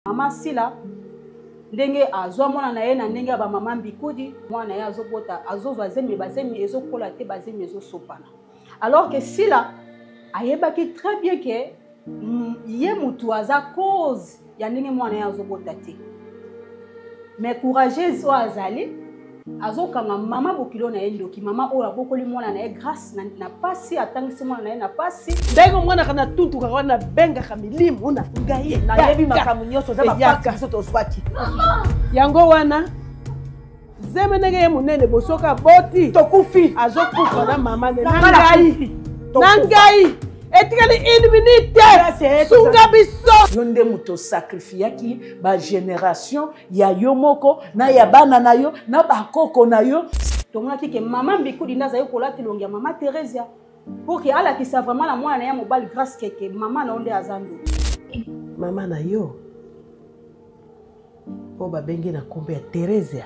Mama Sila ndenge azwa mwana na ye na ndenge ya bamama mbikudi, mwana na ye azobota, azozwa zemi, bazemi ezokola te, bazemi ezosopana. Alors que Sila ayebaki très bien que ye mutu aza cause ya ndenge mwana ye azobota te. Mais courageuse oyo azali azokanga mama bokilo na ye ndoki, mama oyo abokoli mwana na ye grâce na, na pasi, atangisi mwana na ye na pasi. Ndenge omonaka na tuntukaka wana nabengaka milimo na ngai, nayebi makambo nyonso eza bapasi biso tozwaki yango wana. Zeme ndenge ye monene bosoka aboti tokufi, azokufa na mama ne na ngai na ngai etikali une minute, sunga biso. Yo nde moto osacrifiaki bagénération ya yo moko na ya bana na yo na bakoko na yo. Tomonaki ke mama Mbikudi nde azali kolata elongi ya mama Theresia pour ke alakisa vraiment na mwana na ye mobali Grâce keke mama na yo nde aza ndoki. Mama na yo oyo babengi na nkombo ya Theresia.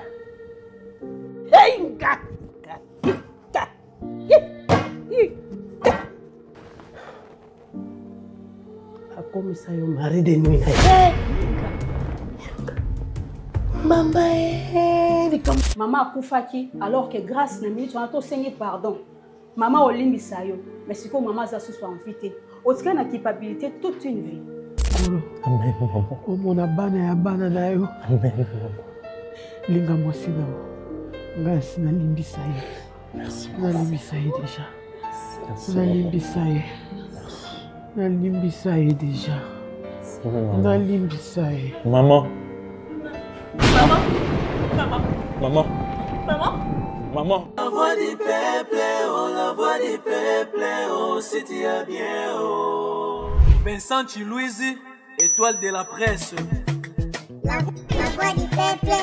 Hey, nga, nga, ta, i, ta. Akomisa yo mari de nuit na ye. Mama likambo. Mama akufaki alors que Grâce na minute wana tosengi pardon. Mama olimbisa yo, mais sikoyo mama aza susu envie te. Otikali na culpabilité toute une vie. Kolo. Amen, maman. Omona bana ya bana na yo. Amen, maman. Linga mwasi na yo. Ngai asi nalimbisa ye. Merci. Nalimbisa ye déjà. Merci. Nalimbisa ye. Nalimbisa ye déjà. Nalimbisa ye. Maman. Maman. Maman. Maman. Maman. Maman. La voix du peuple, oh, la voix du peuple, oh, si tu as bien, oh. Vincent Chiluizi, étoile de la presse. La voix du peuple,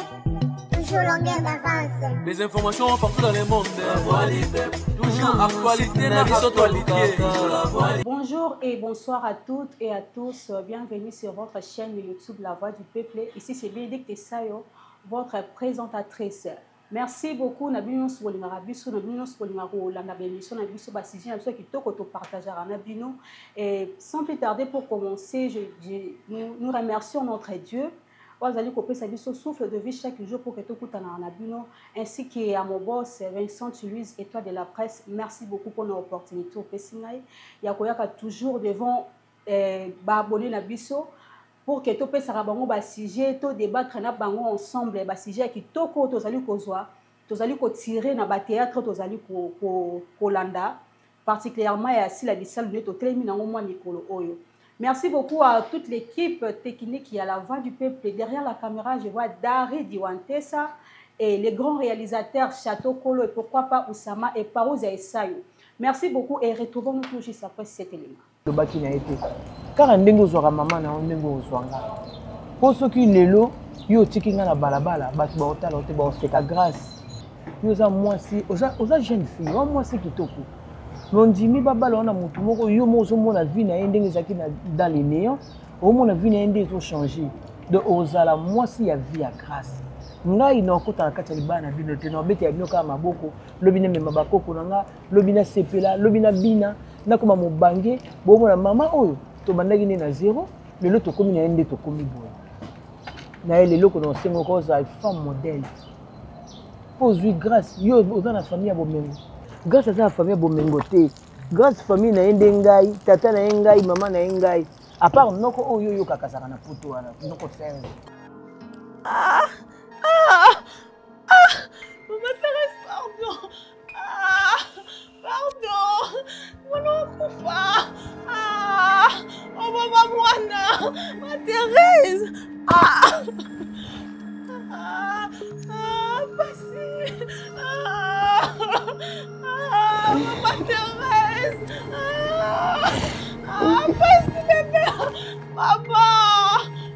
toujours longueur d'avance. Les informations partout dans le monde. La voix du peuple, toujours actualité, na actualité. Bonjour et bonsoir à toutes et à tous. Bienvenue sur votre chaîne YouTube La Voix du Peuple. Ici c'est Bénédicte Sayo, votre présentatrice. Merci beaucoup na bino nyonso bolingaka biso, na bino nyonso bolingaka kolanda ba émission na biso, ba sujet na biso ya kitoko topartageaka na bino. Et sans plus tarder, pour commencer, nous remercions notre Dieu oyo azali kopesa biso souffle de vie chaque jour pour que tokutanaka na bino, ainsi que à mon boss Vincent Louise, étoile de la presse. Merci beaucoup pour nos opportunités opesi ngai ya koyaka toujours devant ba abonnés na biso pour que topesaka bango ba sujet, to débattre na bango ensemble ba sujet ya kitoko tozali kozwa, tozali kotirer na ba théâtre, tozali kolanda particulièrement ya Sila Bisalu nde totelemi nango mwa mikolo oyo. Merci beaucoup à toute l'équipe technique ya La Voix du Peuple. Derrière la caméra, je vois Dari Diwantessa et les grands réalisateurs Château Kolo et pourquoi pas Oussama et Parouza Esayo. Merci beaucoup et retrouvons-nous tout juste après cet élément. Lobaki na ye te kaka ndenge ozwaka mama na yo, ndenge ozwa nga. Po soki lelo yo otiki nga na balabala, bato baotala yo te, baoseka. Grâce, yo oza mwasi, oza jeune fille, oza mwasi kitoko, mais ondimi babala wana motu moko, yo moko ozomona vie na ye ndenge ezalaki dans le néant, omona vie na ye nde ezochanger. Donc ozala mwasi ya vie ya Grâce. Ngai naokota na kati ya libala na bino te, naobetela bino kaka maboko, lobi namema bakoko na nga, lobi nasepela, lobi nabina, nakoma mobange. Bomona mama oyo tobandaki nde na zéro, lelo tokomi na ye nde tokomi boye. Na ye lelo kona osengo ko ozala femme modèle. Po ozwi Grâce, yo oza na famille ya bomengo. Grâce aza na famille ya bomengo te. Grâce famille na ye nde ngai, tata na ye ngai, mama na ye ngai. À part noko oyo oyokaka azalaka na poto wana, noko Serge. Ah, ah, ah, Mama Thérèse, pardon. Ah, pardon. Mwana akufa. Ah, oh mama mwana. Ma Thérèse. Ah. Ah, ah, pasi. Ah, ah, mama Thérèse. Ah, ah, pasi bébé. Papa.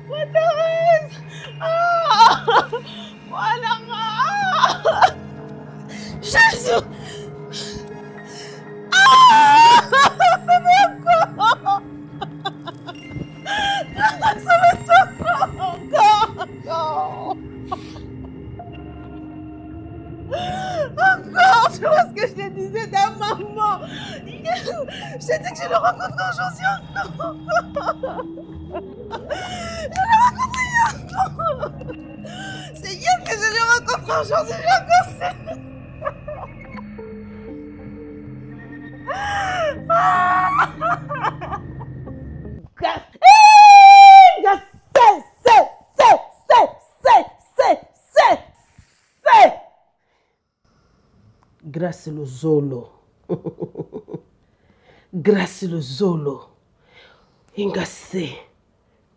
Ma Thérèse. Ah, mwana. Ah. Jésus. Ah, encore. Ça me tourne encore, encore. Encore, tu vois ce que je te disais ta maman. Je t'ai dit que je le rencontre aujourd'hui encore. Je l'ai rencontré hier. Aujourd'hui, j'ai encore saigné. C, C, C, C, C, C, C. Grâce Lozolo. Grâce Lozolo. Inga se.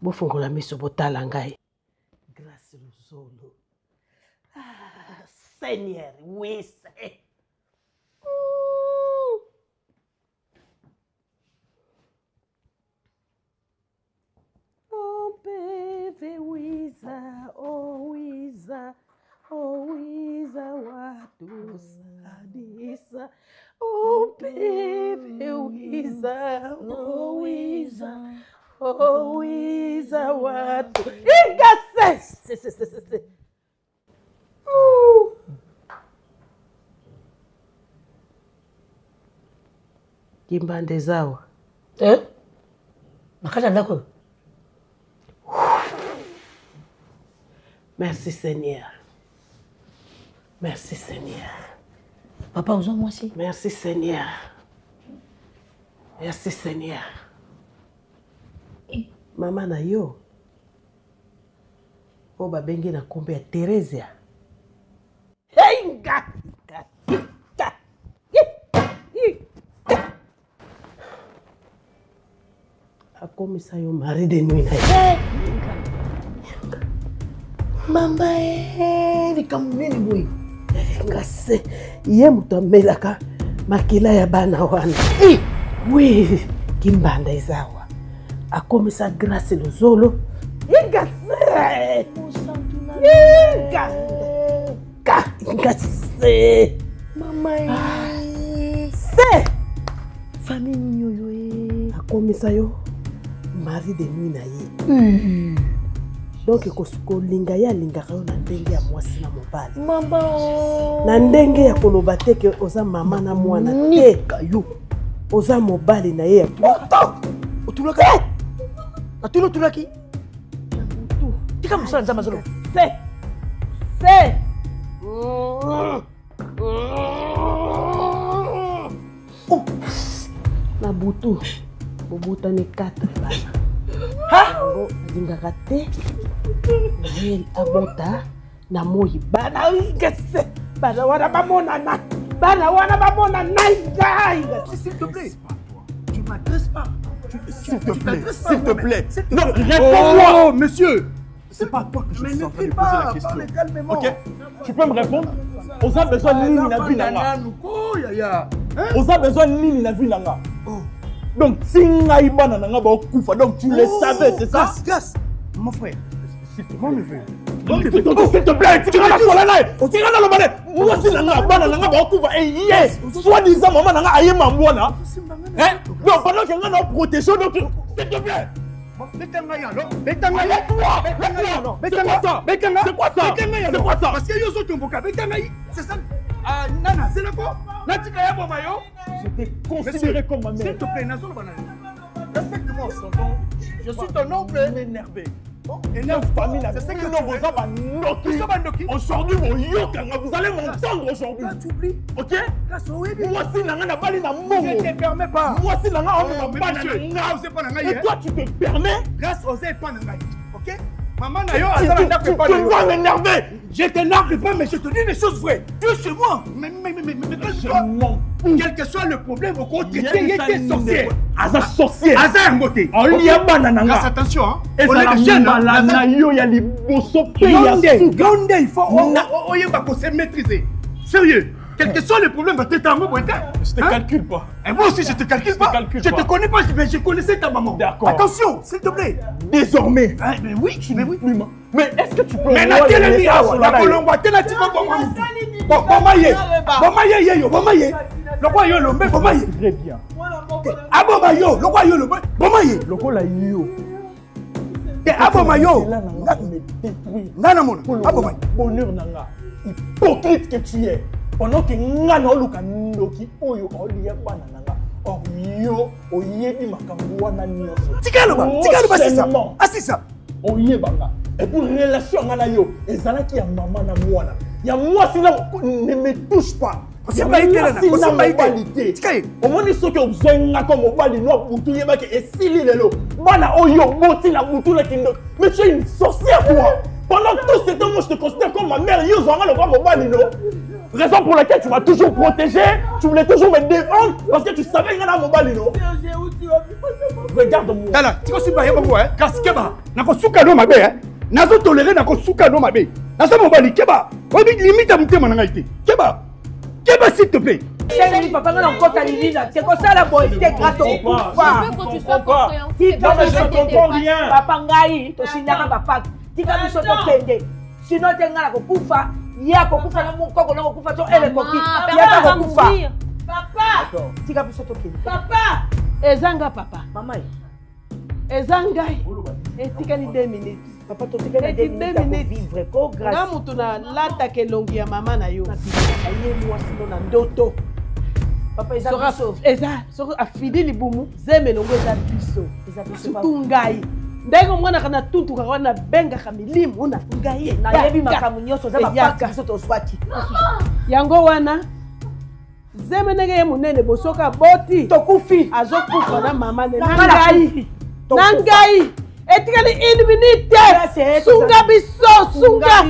Bofongola miso botala ngai. Grâce Lozolo. Ah, Seigneur, oui, c'est. Oh, bébé, Wiza, oh, Wiza, oh, Wiza, watusadisa. Oh, bébé, Wiza, oh, Wiza, oh, Wiza, watu. Inga, se, se, se, se, se, se. Ouh. Kimbande zawa. Eh? Na kati ya ndako oyo? Merci Seigneur. Merci Seigneur. Papa, ozwa mwasi? Merci Seigneur. Merci Seigneur. Mama na yo oyo babengi na nkombo ya Theresia. Hey, nga, nga, ta, i, i, ta. Akomisa yo mari de nuit na ye. Mama e, likambo nini boye? Kasi ye moto amelaka makila ya bana wana. Eh, oui, kimbanda eza awa. Akomisa Grâce Lozolo. Ingase! Inga! Ka! Ingase! Mama e. Se! Famille nini oyo e? Akomisa yo mari de nuit na ye. Donc kolinga ye alingaka yo na ndenge ya mwasi na mobali. Mama o. Na ndenge ya koloba te ke oza mama na mwana te. Nika yo. Oza mobali na ye ya Moto! Otulaka? Atuli otulaki? Tika mosala Nzambe azoloba. Se! Se! Oh! Na butu bobotani 4 bana. Yango alingaka te Noël abota na moi bana ingese bana wana bamonana bana wana bamonana ngai. S'il te plaît, tu m'adresses pas. S'il te Tu plaît, t'adresses pas s'il à te moi-même. plaît. S'il te Non, plaît. réponds-moi. Oh, monsieur. C'est pas à toi que je Mais suis ne en train de crie poser la pas, question. parle calmement. Ok? Tu peux me répondre? Oza besoin nini na vie na nga? Oza besoin nini na vie na nga? Donc si ngai bana na nga baokufa, donc tu le savais, c'est ça? Grâce, grâce. Mon frère. Mon neveu. S'il te plaît, tika na sola na ye. Tika na loba ne. Mwasi na nga, bana na nga baokufa. Et yes, soi-disant maman na nga aye mambwana. Hein? Donc pendant que nga na protéger, donc s'il te plaît. Beta ngai alors. Beta ngai. Arrête-toi. Beta ngai alors. C'est Beta quoi ngai. ça? Beta ngai. C'est quoi ça? Beta ngai C'est alors. quoi ça? Parce que yo ozotomboka. Beta ngai. C'est ça. Ah, nana, c'est là quoi? Natika ya boma yo. J'étais considéré comme ma mère. S'il te plaît, nazoloba na yo. Respecte-moi. Je suis ton oncle. M'énervé. Bon, Énerve famille, C'est ce que bino tu veux. boza bandoki. Biso bandoki. Aujourd'hui, boyokanga, vous allez m'entendre aujourd'hui. Là, tu oublies. Ok? Grâce au Webi. Mwasi na nga nabali na mbongo. Je te permets pas. Mwasi na nga Oh, omema mais bana monsieur, na nga. grâce epa na ngai, Et hein. toi, tu te permets? Grâce aux epa na ngai. Ok? Maman na yo, Tu- azala tu- ndako tu- epa tu na yo. vas m'énerver. Je t'énerve pas, mais je te dis des choses vraies. Tu es chez moi. Mais Je calme-toi. m'en fous. Quel que soit le problème, au contraire, Yebisa il était nini sorcier. ndeko. Aza sorcier. Aza yango te. Olia bana na nga. Grâce, attention, hein. On Ezala est des jeunes, hein. mbala na yo ya liboso mpe ya Yonde, suka. yonde, il faut Na- oyeba ko se maîtriser. Sérieux. Quel que soit le problème, bah, t'es un mot, Je te calcule pas. Et moi aussi, je te calcule Je te pas. calcule Je pas. te connais pas, mais je connaissais ta maman. D'accord. Attention, s'il te plaît. Désormais, Ah, mais oui, tu mais n'es oui. plus ma. Mais est-ce que tu peux. Mais moi, natelemi laisser awa, Solana ye? nakolongwa te natika boma motu. Bon, boma ye. Boma ye ye yo, boma ye. Lokwa yo lombe, boma ye. Très bien. Aboma yo, lokwa yo lombe, boma ye. Lokola yo. Te aboma yo. Nzela na nga me détruire. Nga namona, Kolongola aboma ye. bonheur na nga. Hypocrite que tu es. Pendant que nga na oluka ndoki oyo olia bana na nga. Or yo oyebi makambo wana nyonso. Tika loba, tika loba sisa. Prochainement, Asisa. oyebanga. Et puis relation nga na yo ezalaki ya mama na mwana. Ya mwasi na ne me touche pas. Osimba ye te, Nana. Mwasi na Osimba ye te. mobali te. Tika ye. Omoni soki ozwi nga ko mobali no butu yebaki esili lelo. Bana oyo oboti na butu na kindoki. Mais tu es une sorcière toi. Pendant tout ce temps, moi je te considère comme ma mère. Yo ozwanga lokola mobali no. Raison pour laquelle tu m'as toujours protégé, tu voulais toujours me défendre parce que tu savais nga na mobali no. Regarde-moi. Tala, tika osimba ye bongo, eh. Kasi keba, nakosuka no mabe, eh. Nazo tolérer nakosuka no mabe. Naza mobali, keba. Oyebi limite ya motema na ngai te. Keba. Keba s'il te plaît. Sengeli papa nga na nkota lilina te kosala boye te grâce okufa. Tika biso papa ngai tosignaka bapacte tika biso tokende sino te ngai nakokufa ye akokufa na mokoko nakokufa so ele ekoki ye akokufa. Tika biso tokende. Papa eza nga papa. Mama ye. Eza ngai etikali 2 minutes. Papa totikali Eti 2 2 minutes ya minutes. kovivre ko grâce. Nga motu nalataka elongi ya mama na yo. Aye mwasi no na ndoto. Papa eza biso. Eza soki afidi libumu zeme elongo eza biso. Eza biso. Surtout ngai ndenge omonaka natuntukaka wana nabengaka milimu na ngai. Nayebi makambo nyonso eza bapacte biso tozwaki. Yango wana zeme ndenge ye monene bosoka aboti tokufi azokufa na mama ne na Nga ngai na ngai etikali une minute. Sunga biso, sunga,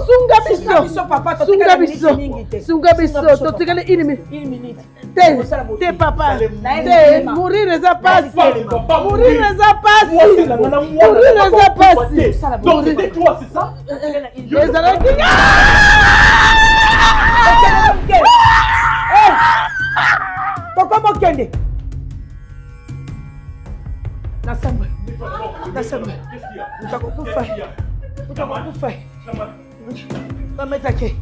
sunga biso, papa, sunga totikali minute biso, mingi te. sunga biso, Sunga biso, totikali une minute. Une minute. Te Kosala te papa Nayebi te motema. mourir eza pasi, Nayebi motema. mourir eza pasi, Mwasi na nga na mwana mourir na eza bakokufa pasi. te. Donc c'était toi, c'est ça? Ezalaki Koko mokende. Nasambwe. Nasambwe. Utakokufa. Utakokufa. Bametake.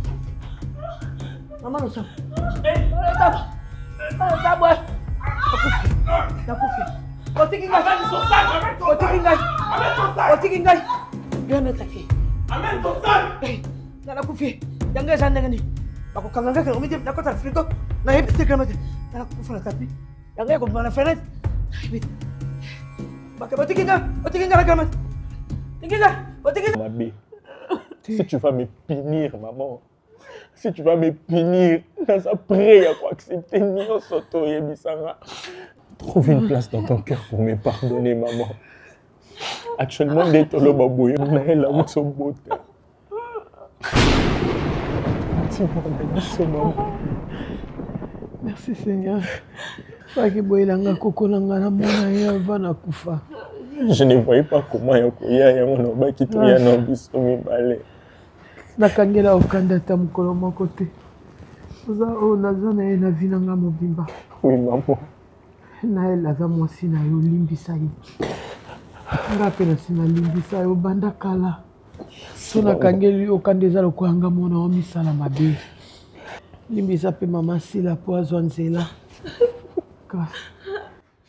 Mama nosambwe. Nasambwe. Nakufi. Otiki ngai. Otiki ngai. Otiki ngai. Bametake. Amène ton sac. Nga nakufi. Yango eza ndenge nini? Bakokanga ngai kaka miti nakota na frigo. Nayebi te kama te. Nga nakufa na tapi. Yango ekobima na fenêtre. Nayebi te. Bake otiki ngai. Otiki ngai na kama te. Otiki ngai. Otiki ngai. Mabe. Si tu vas me punir, maman, si tu vas me punir, naza prêt à accepter nyonso toyebisanga. Trouve une place dans ton cœur pour me pardonner, maman. Actuellement, nde toloba boye, nayela mozobota. Timona biso, maman. Merci Seigneur. Soki boyelanga koko na ngai namona ye avant nakufa. Je ne voyais pas comment ya koya yango nalobaki toya na biso mibale. Nakangela okanda ata mokolo moko te. Oza oyo naza na ye na vi na ngai mobimba. Oui, maman. Nael aza mwasi na yo, limbisa ye. Nga mpe nasi nalimbisa yo banda kala. So nakangeli yo okanda eza lokola nga mwana wa misala mabe. Limbisa mpe mama Sila mpo azwa nzela. Grâce.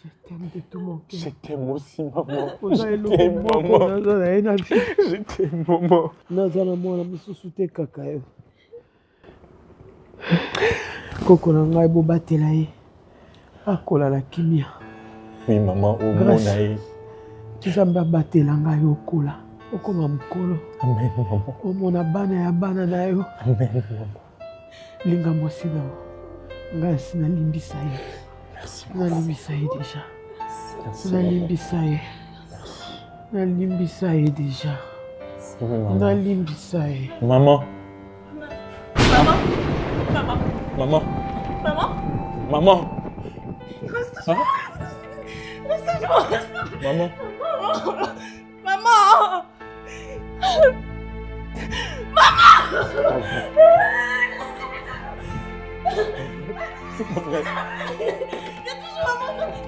Je t'aime de tout mon cœur. Je t'aime aussi, maman. Oza Je eloko t'aime, moko maman. naza na ye na vie. Je t'aime, maman. Naza na mwana mosusu te kaka yo. Koko na ngai bobatela ye. Akola na kimia. Oui, maman, omona ye. Nzambe abatela ngai okola. Okoma mokolo. Amen, maman. Omona bana ya bana na yo. Amen, maman. Linga mwasi na yo. Ngai asi nalimbisa ye. Merci, maman. Nalimbisa ye deja. Merci, maman. Nalimbisa ye. Nalimbisa ye deja. Oui, maman. Nalimbisa ye. Maman. Maman. Maman. Maman. Maman. Maman. Reste Hein? Reste toujours. Reste. Maman. Maman. Maman. C'est pas vrai.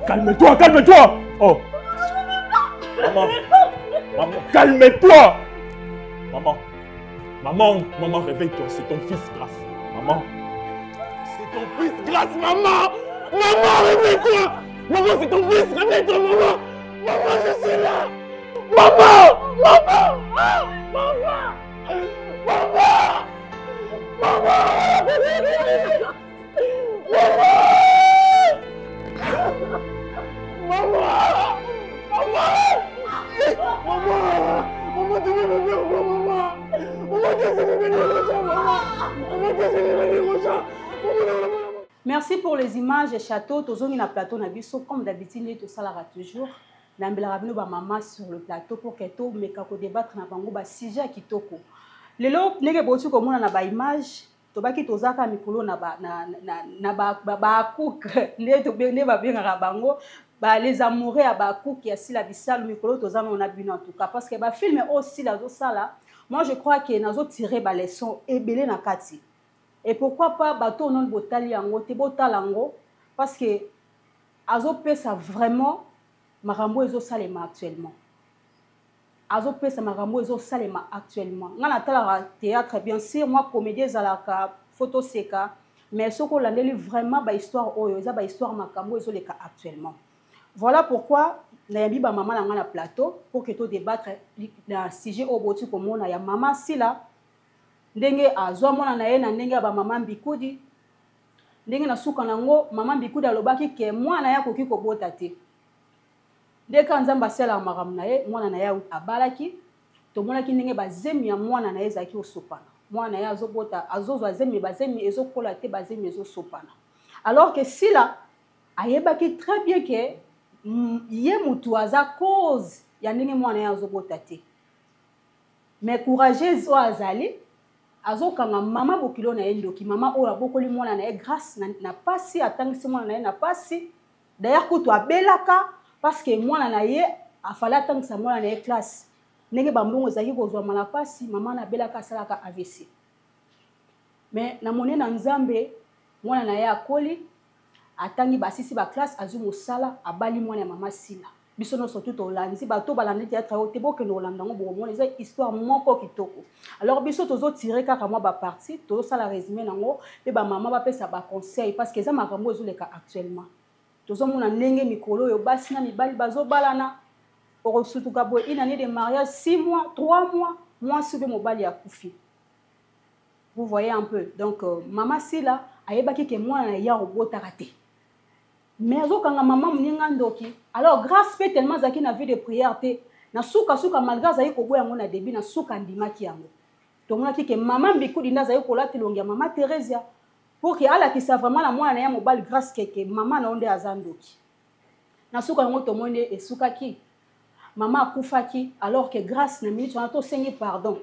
Calme-toi, calme-toi. Oh. Maman. Maman, calme-toi. Maman. Maman, maman, réveille-toi. C'est ton fils, Grâce. Maman. C'est ton fils, Grâce, maman. Maman, réveille-toi. Maman, c'est ton fils. Réveille-toi, maman. Maman, je suis là. Maman. Maman. Ah, maman. Maman. Maman. Maman. Maman. Maman. Maman. Maman, tu veux me faire quoi, maman? Maman, Merci pour les images château tozongi na plateau na biso comme d'habitude nde tosalaka toujours nayambelaka bino bamama sur le plateau pour que tomeka kodébattre na bango basujet ya kitoko. Lelo ndenge bouti komona na baimage, tobaki tozaka mikolo na bacook nde babengaka bango ba les amoureux ya bacook ya Sila Bisalu. Mikolo toza nano na bino en tout cas, parce que bafilm oyo Sila azosala, moi je crois que nazotire baleçon ebele na kati. Et pourquoi pas bato oyo nano botali yango te, botala yango, parce que azopesa vraiment makambo oyo ezosalema actuellement. Azopesa makambo oyo ezosalema actuellement. Ngai natalaka théâtre, bien sûr, moi comédie ezalaka, faut toseka, mais soki olandeli vraiment bahistoire oyo, eza bahistoire, makambo oyo ezoleka actuellement. Voilà pourquoi nayambi bamama na ngai na plateau pour que todébattre na sujet oyo boti komona ya mama Sila, ndenge azwa mwana na ye na ndenge ya bamama Mbikudi, ndenge na suka nango mama Mbikudi alobaki ke mwana ye akoki kobota te. Nde kaka Nzambe asalaka makambo na ye, mwana na ye abalaki. Tomonaki ndenge bazemi ya mwana na ye ezalaki kosopana. Mwana na ye azobota, azozwa zemi, bazemi ezokola te, bazemi ezosopana, alors que Sila ayebaki très bien ke ye mutu aza cause ya ndenge mwana ye azobota te. Mais courageuse oyo azali, azokanga mama bokilo na ye ndoki, mama oyo abokoli mwana na ye grâce na pasi, atangisi mwana na ye na pasi. D'ailleurs kutu abelaka parce que mwana na ye afale atangisa mwana na ye classe, ndenge bambongo ezalaki kozwama na pasi. Mama na abelaka, asalaka AVC, mais na monene na Nzambe, mwana na ye akoli, atangi, basisi baclasse, azwi mosala, abali mwana ya mama Sila. Biso nyonso tu tolandi, bato balandi théâtre oyo te, bokende kolanda yango, bokomona eza histoire moko kitoko. Alors biso tozotire kaka mwa bapartie, tozosala résumé nango, mpe bamama bapesa baconseil, parce que eza makambo ezoleka actuellement. Tozomona ndenge mikolo oyo basi na mibali bazobalana, okosutuka boye, une année de mariage, 6 mois, 3 mois, mwasi mpe mobali akufi. Vous voyez un peu? Donc mama Sila ayebaki ke mwana na ye akobotaka te, mais azokanga mama moninga ndoki. Alors Grâce mpe, tellement azalaki na vie de prière te, na sukasuka, malgré azalaki koboya yango na début, na suka andimaki yango. Tomonaki ke mama Mbikudi nde azalaki kolata elongi ya mama Theresia pour ke alakisa vraiment na mwana na ye mobali Grâce keke mama na yo nde aza ndoki. Na suka yango tomoni nde esukaki, mama akufaki, alors que Grâce na minute wana tosengi pardon,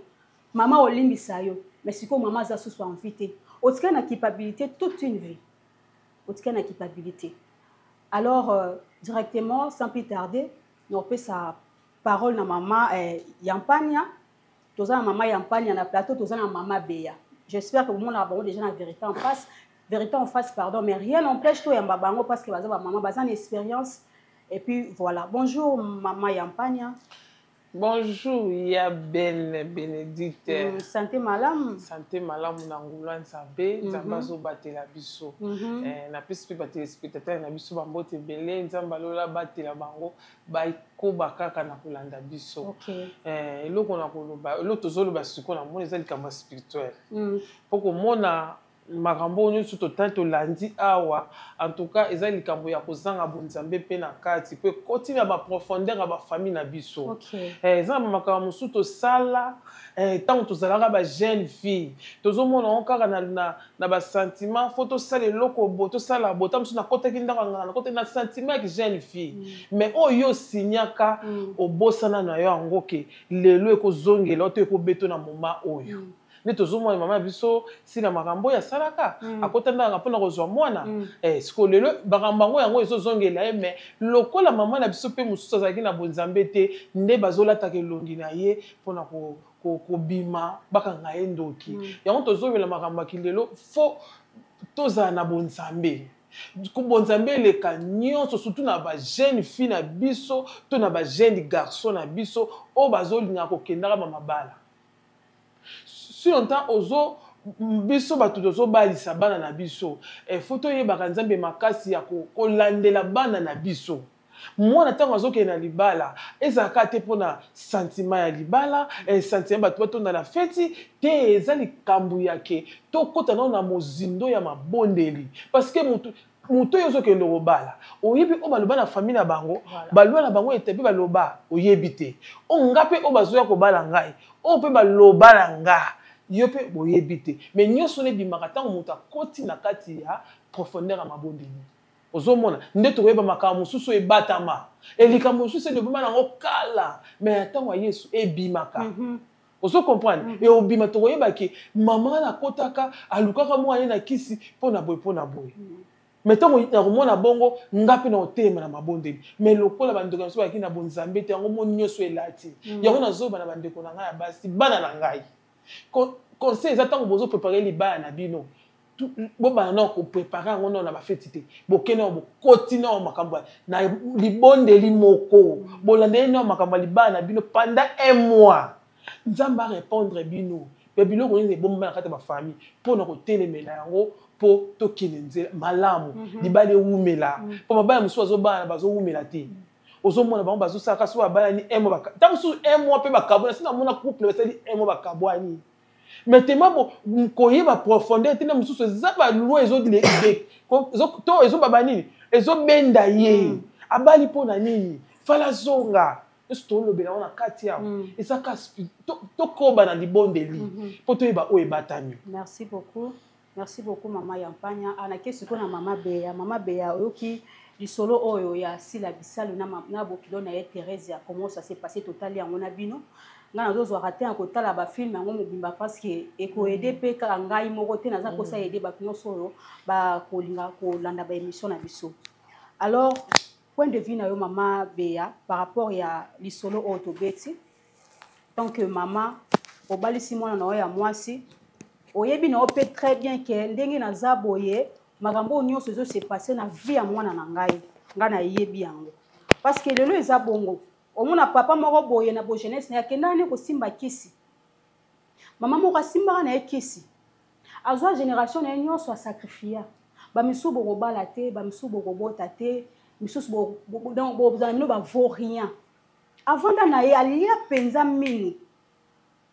mama olimbisa yo, mais sikoyo mama aza susu en vie te. Otikali na culpabilité toute une vie, otikali na culpabilité. Alors directement, sans plus tarder, naopesa parole na mama Yampania. Toza na mama Yampania na plateau, toza na mama Beya. J'espère que bomonaka bango déjà na Vérité en face, Vérité en face, pardon, mais rien n'empêche toyamba bango parce que baza bamama, baza na expérience. Et puis voilà, bonjour mama Yampania. Bonjour, ya belle Bénédicte. Santé malamu? Santé malamu na ngulu ya Nzambe. Nzambe azobatela biso. Napesi mpe batéléspectateur na biso bambote ebele. Nzambe alola abatela bango, bakoba kaka na kolanda biso. Eloko na koloba, eloko tozoloba sikoyo, namoni eza likambo ya spirituel. Mpo komona makambo oyo nyonso totali, tolandi awa, en tout cas eza likambo ya kozanga bonzambe mpe na kati, mpo ekoti na baprofondeur ya bafamille na biso. Eza na bamakambo mosusu tosala ntango tozalaka bajeune fille, tozomona yango kaka na basentiment. Faut tosala eloko bo, tosala bo. Ta mosusu nakotaki ndako ya nganga, nakotaki na sentiment ya jeune fille, mais oyo yo osinyaka, obosana na yo yango ke lelo ekozongela to ekobeto na moma oyo. Nde tozomona mama na biso Sila, makambo oyo asalaka, akota ndanga mpona kozwa mwana. Sikoyo lelo makambo yango ezozongela ye, mais lokola mama na biso mpe mosusu azalaki na bonzambe te, nde bazolataka elongi na ye mpona kobima, bakanga ye ndoki. Yango tozowela makambo ya kilelo. Faut tozala na bonzambe, bonzambe eleka nyonso, surtout na bajeune fille na biso to na bajeune garçon na biso oyo bazolinga kokendaka bamabala. Si longtemps ozo, biso bato tozobalisa bana na biso, faut toyebaka Nzambe makasi ya kolandela bana na biso. Mwana ntango azokende na libala, ezalaka te mpona sentiment ya libala, sentiment bato batonda na feti te. Eza likambo ya ke tokɔta nano na mozindo ya mabondeli, parce que motu moto oyo ozokende kobala, oyebi oyo baloba na famille na bango, baloba na bango ete mpe baloba, oyebi te oyo nga mpe oyo bazoya kobala ngai, oyo mpe baloba na nga. Yo mpe boyebi te. Mais nyonso wana ebimaka ntango moto akoti na kati ya profondeur ya mabondeli. Ozomona nde tokoyeba makambo mosusu ebatama. E likambo mosusu elobama nango kala, mais na ntango ya Yesu ebimaka. Ozo comprendre? E obima tokoyeba ke mama wana akotaka, alukaka mwana ye na kisi mpo na boye, mpo na boye. Mais ntango nakomona bongo, nga mpe nakotelema na mabondeli. Mais lokola bandeko na biso bazalaki na bonzambe te, yango moni nyonso elati. Yango nazoloba na bandeko na ngai ya basi, bana na ngai. Conseil eza ntango bozo préparer libala na bino, bobanda nao koprépare yango nao na bafeti te. Boke nao, bokoti nao makambo na libondeli moko. Bolandeli nao makambo ya libala na bino pendant un mois. Nzambe a répondre bino. Pe biloko nini ebomba na kati ya bafamille mpo na kotelemela yango mpo tokende nzela malamu. Libala ewumela. Mpo mabala mosusu bazobala bazowumela te. Ozomona bango bazosalaka soki babalani un mois, ntango mosusu un mois mpe bakabwani. Soki namona couple basali un mois bakabwani. Mais tema bo koyeba profondeur te na mosusu eza ba loi to ezobaba nini ezobenda ye. Abali mpo na nini? Fala zonga. Nyonso tolobela yango na kati awa. Eza ka tokoba na libondeli mpo toyeba oyo ebatami. Merci beaucoup. Merci beaucoup mama Yampanya. Anake sikoyo na mama Beya. Mama Beya oyoki lisolo oyo ya Sila Bisalu na bokilo na ye Theresia, comment ça s'est passé totali yango na bino. Nga nazozwaka te ya kotala ba film yango mobimba parce que ekoede pe kaka ngai moko te, naza kosa aider bato nyonso oyo bakolinga kolanda ba émission na biso. Alors point de vue na yo mama Beya par rapport ya lisolo oyo tobeti, tant que mama obalisi mwana na yo ya mwasi, oyebi na yo pe très bien que ndenge naza boye makambo oyo nyonso ezo se passer na vie ya mwana na ngai, ngai nayebi yango parce que lelo eza bongo. Omona papa moko boye na bo jeunesse na ye akendaka ne kosimba kisi, mama moko asimbaka na ye kisi, azwa génération na ye nyonso asacrifia. Ba misusu bokobala te, ba misusu bokobota te, misusu donc bozala bino ba vaut rien. Avanda na ye alia mpenza minu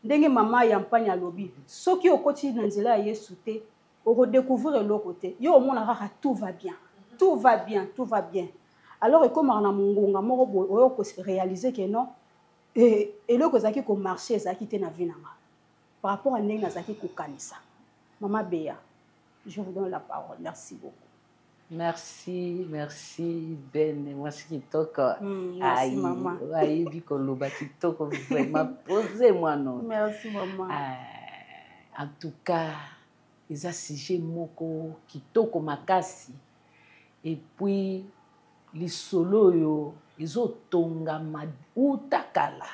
ndenge mama ya Mpanya alobi, soki okoti na nzela ya Yesu te okodécouvrir eloko te. Yo omona kaka tout va bien, tout va bien, tout va bien. Alors ekomaka na mongonga moko boye oyo ko réaliser que non, eloko ezalaki ko marcher ezalaki te na vie na nga par rapport à ndenge nazalaki kokanisa. Mama Beya, je vous donne la parole. Merci beaucoup. Merci, merci Ben, mwasi kitoko. Merci, Aïe, maman. ayebi koloba kitoko vraiment, posez-moi non. Merci maman. En tout cas, eza sujet moko kitoko makasi. Et puis lisolo oyo ezotongama uta kala.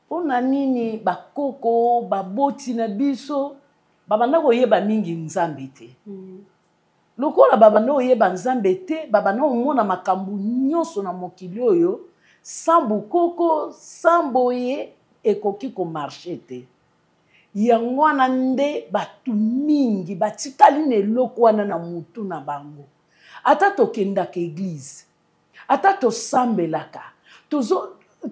Mpona nini bakoko baboti na biso babanda koyeba mingi Nzambe te? Lokola babanda koyeba Nzambe te, babanda komona makambo nyonso na mokili oyo sans bokoko, sans boye ekoki komarche te. Yango wana nde bato mingi batikali na eloko wana na mutu na bango. Ata tokendaka eglise, ata tosambelaka,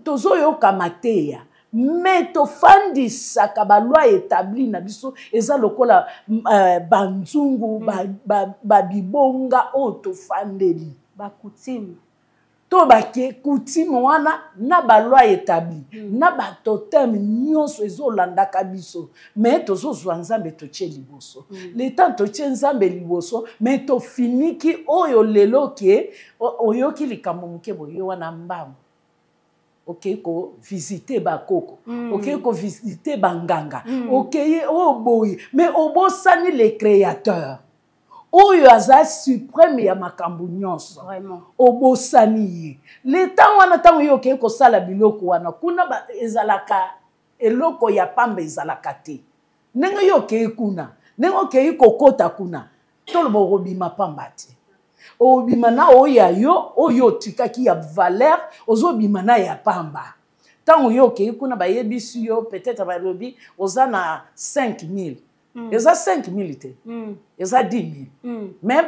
tozoyoka mateya, mais tofandisaka ba loi établie na biso eza lokola banzungu, ba bibonga oyo tofandeli. Ba coutume. To bake coutume wana na ba loi établie, na ba totem nyonso ezolandaka biso, mais tozozwa Nzambe totie liboso. Le temps totie Nzambe liboso, mais tofiniki oyo lelo ke oyoki likambo moke boye wana mbangu. Okei ko visiter bakoko, okei ko visiter banganga, okei oyo boye, mais obosani le créateur. Oyo aza suprême ya makambo nyonso. Vraiment. Obosani ye. Le temps wana ntango yo okei kosala biloko wana, kuna ezalaka eloko ya pamba ezalaka te. Ndenge yo okei kuna, ndenge okei kokota kuna, toloba okobima pamba te. Obima na oyo ya yo, oyo otikaki ya valeur, ozobima na ya pamba. Ntango yo okei kuna bayebisi yo, peut-être balobi oza na 5000. Eza 5000 te. Eza 10000. Mais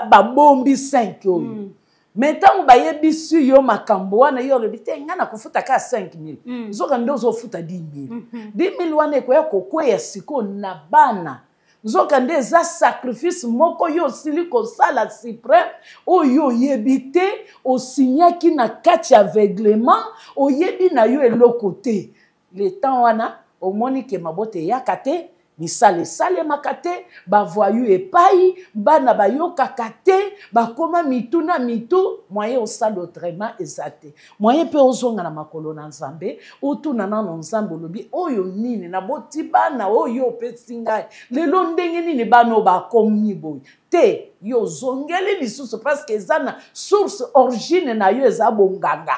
babombi 5 oyo. Mais ntango bayebisi yo makambo wana, yo olobi te, nga nakofuta kaka 5000. Nzoka nde ozofuta 10000. 10000 wana ekoya kokweya sikoyo na bana. Nzoka nde eza sacrifice moko yo osili kosala suprême oyo oyebi te, osignaki na kati ya aveuglement, oyebi na yo eloko te. Le temps wana Omoni ke mabota eyaka te, misala esalemaka te, bavoyu epai, bana bayokaka te, bakoma mitu na mitu, moyen osala autrement eza te. Moyen mpe ozonga na makolo na Nzambe, otuna nano Nzambe, olobi oyo nini, naboti bana oyo opesi ngai lelo, ndenge nini bana oyo bakomi boye te? Yo ozongeli lisusu parce que eza na source origine na yo eza bonganga.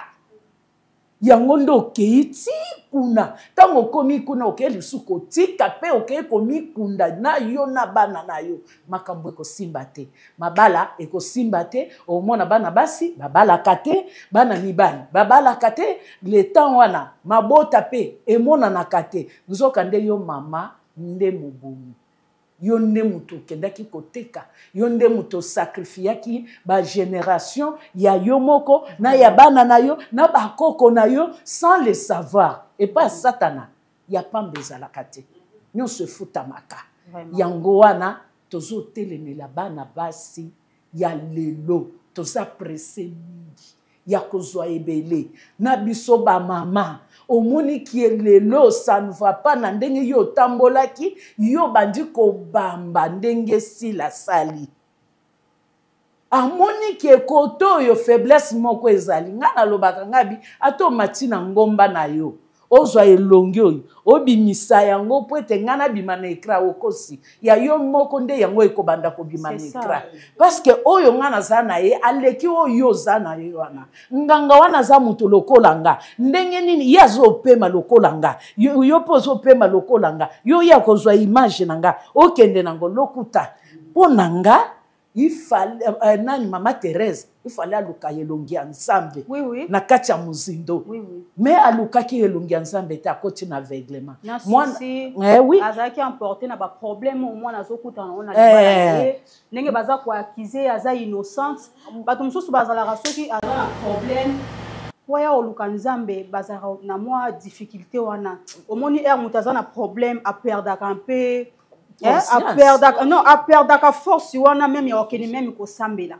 Yango nde okei ti kuna. Ntango okomi kuna, okei lisusu kotika mpe okei komikunda na yo na bana na yo. Makambo ekosimba te, mabala ekosimba te. Omona bana basi babalaka te, bana mibali babalaka te. Le temps wana mabota mpe emonanaka te. Nzoka nde yo mama nde mobomi, yo nde moto okendaki koteka, yo nde moto osacrifiaki bagénération ya yo moko na ya bana na yo na bakoko na yo sans le savoir. Epai ya Satana ya pamba ezalaka te, nyonso efutamaka. Yango wana tozotelemela bana basi ya lelo, toza presse mingi ya kozwa ebele na biso bamama. Omoni kie lelo ça ne va pas na ndenge yo otambolaki, yo bandi kobamba ndenge sila sali. Amoni ke kote oyo faiblesse moko ezali. Ngai nalobaka, ngai bi ata omati na ngomba na yo, ozwa elongi oyo obimisa yango mpo ete ngai nabima na ekra, okosi ya yo moko nde yango ekobanda kobima na ekra, parce que oyo ngai naza na ye aleki oyo oza na ye wana. Nganga wana aza moto lokola nga, ndenge nini ye azopema lokola nga, yo mpe ozopema lokola nga, yo ye akozwa image na nga okende nango lokuta. Mpo na nga, il fallait nani, mama Thérèse, il fallait aluka elongi ya Nzambe. Oui, oui. Na kati ya mozindo. Oui, oui. Mais alukaki elongi ya Nzambe te, akoti na aveuglement. Na Mwana souci, eh, oui. azalaki emporté na baproblème oyo mwana azokutana nango na libala na ye, ndenge baza koaccuser, aza innocente. Bato mosusu bazalaka, soki aza na problème po aya koluka Nzambe, bazalaka na mwa difficulté wana. Omoni ere moto aza na problème, aperdaka mpe aperdaka, non, aperdaka force wana même ya kokende même kosambela.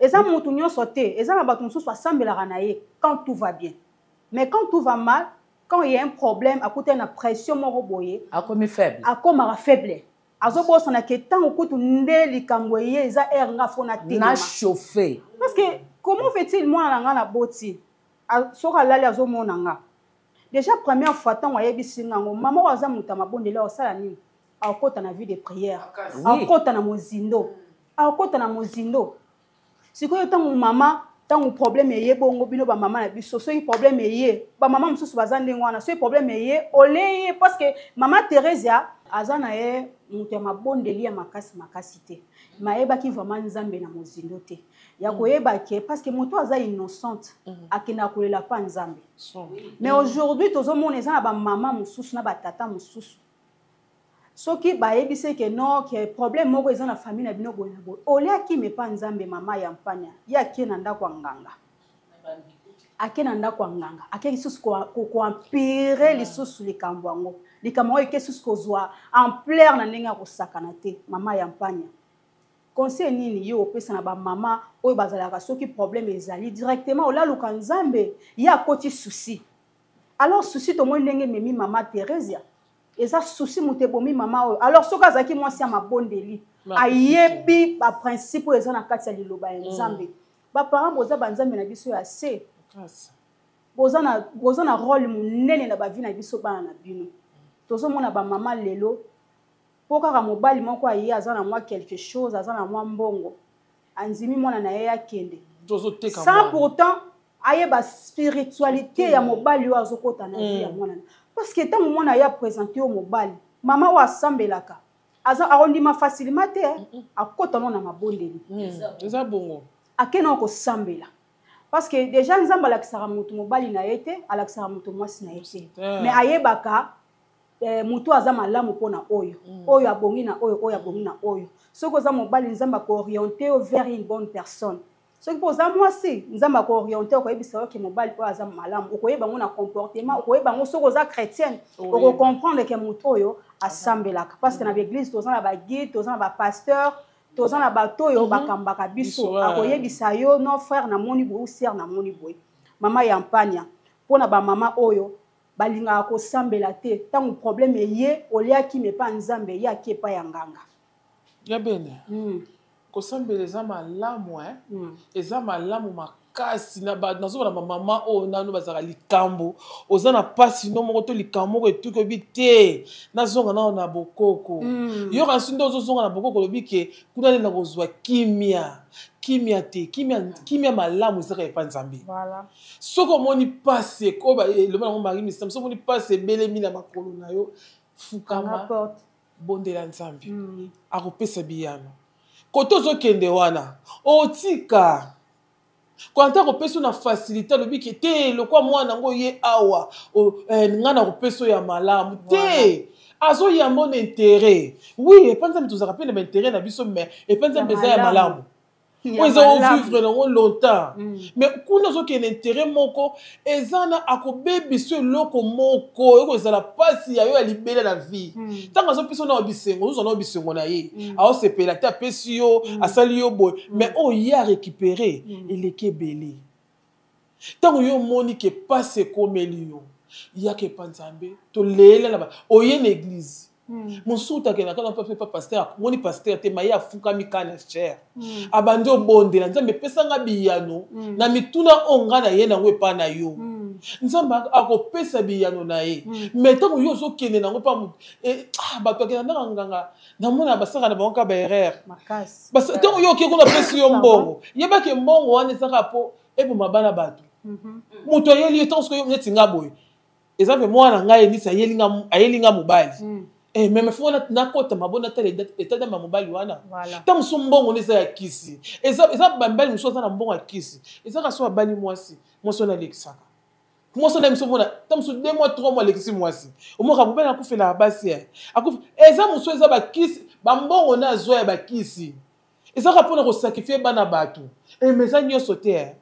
Eza motu nyonso te. Eza na bato mosusu asambelaka na ye quand tout va bien, mais quand tout va mal, quand il y a un problème, akutani na pression moko boye, akomi faible. Akomaka faible, azobosana ke ntango kutu nde likambo eye eza ere nga fo natelema na chauffe. Parce que comment fait-il, mwana na nga na boti, soki alali azomona nga déjà première fois. Ntango ayebisi ngango, mama oyo aza moto ya mabondeli, akosala nini? Akokota na vie de prière, akokota na mozindo, akokota na mozindo. Sikoyo ntango mama, ntango problème eye bongo, bino bamama na biso, soki problème eye, bamama mosusu baza ndenge wana, soki problème eye, oleye. Parce que mama Theresia aza na ye moto ya mabondeli ya makasi makasi te, mayebaki vraiment Nzambe na mozindo te ya koyeba ke, parce que moto aza innocente, akendaka kolela pa Nzambe. Mais aujourd'hui tozomona eza na bamama mosusu na batata mosusu, soki bayebisi ke non, ke problème moko eza na famille na bino boye na boye, olie akima epa Nzambe. Mama ya mpanya, ye ake na ndako ya nganga, ake na ndako ya nganga, ake lisusu koempirer lisusu likambo yango. Likambo yango eke lisusu kozwa ampleur na ndenge ya kosakana te. Mama ya mpanya, conseil nini yo opesa na bamama oyo bazalaka, soki problème ezali, directement olaluka Nzambe, ye akoti souci? Alors souci, tomoni ndenge ememi mama Theresia, eza souci moto ebomi mama oyo. Alors soki azalaki mwasi ya mabondeli, ayebi baprincipe oyo eza na kati ya liloba ya Nzambe. Baparent, boza banzambe na biso ya se, boza na rôle monene na bavie na biso bana na bino. Tozomona bamama lelo, mpo kaka mobali moko aye, aza na mwa quelque chose, aza na mwa mbongo, andimi mwana na ye akende sans pourtant ayeba spiritualité ya mobali oyo azokɔta na vie ya mwana. Parce que ntango mwana ye aprésenter yo mobali, mama oyo asambelaka aza akondima facilement te, akɔta no na mabondeli. Eza bongo. Akende kosambela, parce que déjà Nzambe alakisaka motu mobali na ye te, alakisaka motu mwasi na ye te, mais ayebaka motu aza malamu mpona oyo, oyo abongi na oyo, oyo abongi na oyo. Soki oza mobali, Nzambe akoorienter yo vers une bonne personne. Soki mpo oza mwasi, Nzambe akoorienter, okoyebisa yo ke mobali oyo aza malamu. Okoyeba yango na comportement, okoyeba yango soki oza chrétienne, okocomprendre ke motu oyo asambelaka, parce que na baeglise toza na baguide, toza na bapasteur, toza na bato oyo bakambaka biso. Akoyebisa yo: non frère, namoni boye, ou sœur, namoni boye. Mama ya mpania, mpona bamama oyo Balingaka kosambela te. Ntango problème eye, oliaki me epa Nzambe, ye ake epai ya nganga. Ya bene. Kosambela eza malamu eh? Eza malamu makasi na ba nazomona ba mama oyo nanu bazalaka likambo oza na mpasi no moko to likambo moko etuki oyebi te nazonga nano na bokoko. Yoka nsi nde ozozonga na bokoko olobi ke kuna nde nakozwa kimia. Kimia te, kimia, kimia malamu ezaka epa Nzambe. Soki omoni mpasi oyo eloba nango Marie Misamu, soki omoni mpasi ebelemi na makolo na yo, fukama, bondela Nzambe. Akopesa biyano. Kote ozokende wana, otika. Quand akopesa yo na facilité, alobi ke te, lokwa mwana yango ye awa, nga nakopesa yo ya malamu. Te, azoyamba na intérêt. Oui, epa Nzambe tozalaka mpe na ba intérêt na biso, mais epa Nzambe eza ya malamu. Oyo eza ovivre nango longtemps. Mais kuna ozokende intérêt moko, eza na akobebisa eloko moko, oyo kozala pasi ya yo ya libela na vie. Ntango azopesa yo na bisengo, ozozwa na bisengo na ye. Aosepela te, apesi yo, asali yo boye. Mais oyo ye a récupéré, eleki ebele. Ntango yo omoni ke pasi ekomeli yo, yaka epa Nzambe, tolela na ba, oye na église. Mosusu takendaka na papa pasteur, moni pasteur te, maye afukami ka na chair. Abandi obondela Nzambe, epesanga biyano na mituna oyo nga na ye nango epa na yo. Nzambe akopesa biyano na ye. Mais ntango yo ozokende nango pa bato akenda ndaka nganga, namona basaka na bango ka ba erreur. Ntango yo oke kuna apesi yo mbongo, yebake mbongo wana ezaka po eboma bana bato. Moto ayeli yo ntango soki neti nga boye, eza mpe mwana ngai Enisi ayeli nga mobali. Meme fo nakota mabo natala état d'âme ya mobali wana. Ntango mosusu mbongo wana eza ya kisi. Eza bamibali mosusu aza na mbongo ya kisi. Eza kaka so abali mwasi, mwasi wana alekisaka. Mwasi wana mosusu omona, ntango mosusu 2 mois, 3 mois alekisi mwasi. Omonaka mobali akufelaka basi, eh. Akufi. Eza mosusu eza bakisi, bambongo na azwa ya bakisi. Eza kaka mpona kosakrifie bana bato. Mais eza nyonso te, eh.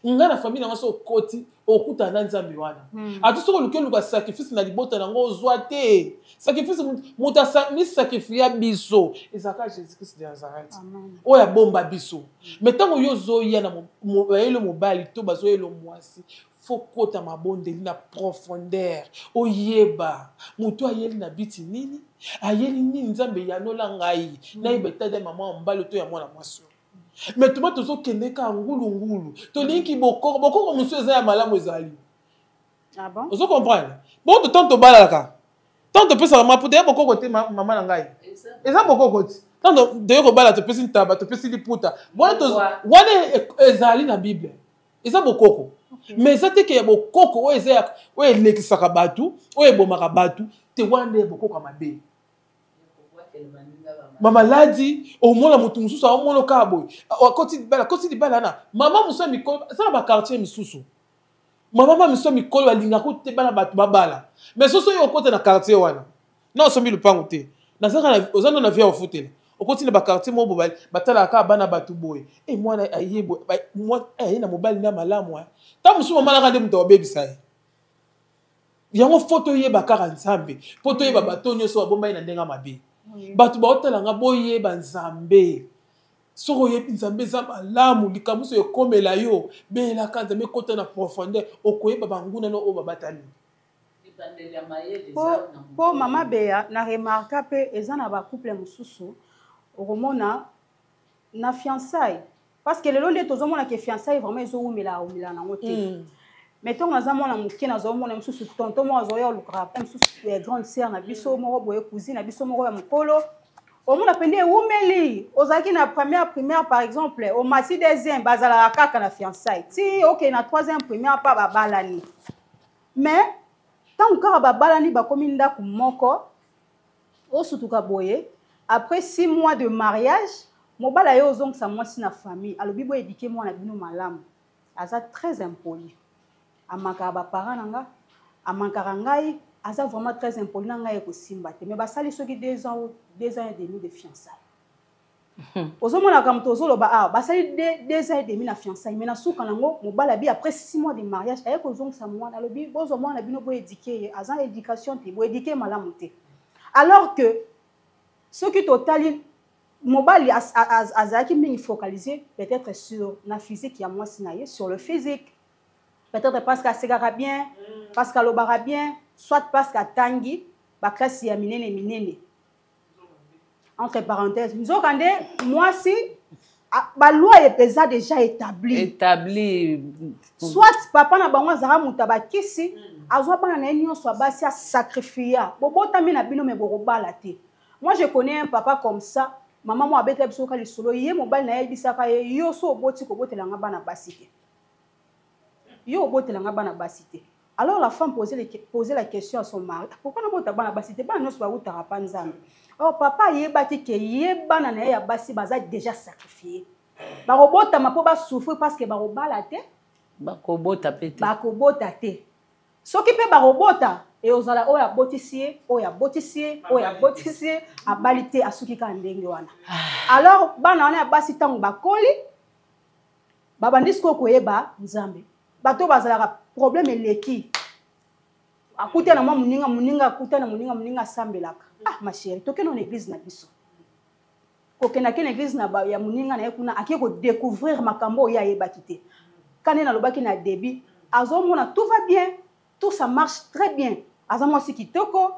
Nga na famille na nga so okoti, okutana na Nzambe wana. Ata soki oluki oluka sacrifice na libota nango ozwa te. Sacrifice moto mi sacrifier biso ezalaka Jésus-Christ de Nazareth. Oyo abomba biso. Mais ntango yo ozoya na bayelo mobali to bazoyelo mwasi, faut kota mabondeli na profondeur. Oyeba moto ayeli na biti nini, ayeli nini, Nzambe yanola ngai. Nayeba état de mama mobali to ya mwana mwasi. Mais toba tozokende kaka ngulu ngulu. Tolingi bokoko, bokoko mosusu eza ya malamu ezali. Ah bon? Ozo comprendre? Bon, to tanto balalaka. Tanto topesaka maputa ya bokoko te mama na ngai. Eza bokoko te. Tanto toye kobala topesi ntaba, topesi liputa. Wana tozo, wana ezali na Bible. Eza bokoko. Mais eza te ke ya bokoko oyo eza ya, oyo elekisaka bato, oyo ebomaka bato, te wana nde ya bokoko ya mabe. Ba maladi, omona moto mosusu aomona kaka boye. Akoti libala, akoti libala na mama mosusu ya mikolo, eza na ba quartier misusu. Mama ma mosusu ya mikolo balingaka te bana bato babala. Mais soso oyo okota na quartier wana, na osombi lupango te. Nazaka na, oza na vie ya kofutela. Okoti na ba quartier moko boye, batalaka kaka bana bato boye. Mwana aye boye, ba, mwa, aye na mobali na malamu, hein. Tango mosusu mama naka nde moto abebisa ye. Yango fo toyeba kaka Nzambe, po toyeba bato nyonso babombaki na ndenge mabe. Bato baotala nga boyeba Nzambe. Soki oyebi Nzambe eza malamu, likambo nyonso ekomela yo, belaka Nzambe, ekota na profondeur, okoyeba banguna no oyo babatami. Po mama Bea na remarka pe eza na ba couple mosusu okomona na fiançailles, parce que lelo nde tozomona ke fiançailles vraiment ezowumela awumela nango te. Mais ntango naza mwana moke, nazomona mosusu tonton moko azoya olukaka pe mosusu ya grande sœur na biso moko boye, cousine na biso moko ya mokolo, omona mpe nde ewumeli. Ozalaki na première primaire par exemple, omati deuxième, bazalaka kaka na fiançailles ti okende na troisième primaire pa babalani. Mais ntango kaka babalani bakomi ndako moko, osutuka boye, après 6 mois de mariage, mobali aye ozongisa mwasi na famille, alobi bo éduquer mwana bino malamu, aza très impoli, amakaka ba parents na nga, amankaka ngai, aza vraiment très impoli na ngai, ekosimba te. Mais basali soki 2 ans ou 2 ans et demi de fiançailles. Ozomonaka moto ozoloba awa, basali 2 ans et demi na fiançailles, mais na suka nango mobali abi après 6 mois de mariage aye kozongisa mwana, alobi bozwa mwana bino boéduquer ye, aza na éducation te, boéduquer malamu te. Alors que soki totali mobali azalaki mingi focalisé peut-être sur na physique ya mwasi na ye, sur le physique, peut-être parce qu'asekaka bien, parce qu'alobaka bien. Soit parce que atangi baklasi ya minene minene, entre parenthèses, nzokande mwasi, baloi eza déjà établi. Établi. Soit papa na bango azalaka moto ya bakisi, azwa bana na ye nyonso ya basi, asacrifia: bobotami na bino, me bokobala te. Moi, je connais un papa comme ça. Mama mo abetela biso ka lisolo. Ye mobali na ye ayebisaka ye: yo so oboti, kobotelanga bana basi te, yo obotelanga bana basi te. Alors la femme posait la question à son mari: pourquoi nabota bana basi te? Bana nyonso bautaka pa Nzambe. Or papa ayebaki ke ye bana na ye ya basi baza déjà sacrifié, bakobotama mpo basouffrir, parce que bakobala te. Bakobota mpe te. Bakobota te. Soki mpe bakobota, eozala oyo abotisi ye, oyo abotisi ye, oyo abotisi ye abali te, asuki kaka ndenge wana. Alors bana wana ya basi, ntango bakoli, babandi sikoyo koyeba Nzambe. Bato bazalaka problème eleki, akuta na mwa moninga, moninga akuta na moninga, moninga asambelaka: ah, ma chérie, tokende na église na biso. Kokendaki na église na ya moninga na ye kuna, ake kodécouvrir makambo oyo ayebaki te. Kande nalobaki na début, azomona tout va bien, tout ça marche très bien, aza mwasi kitoko,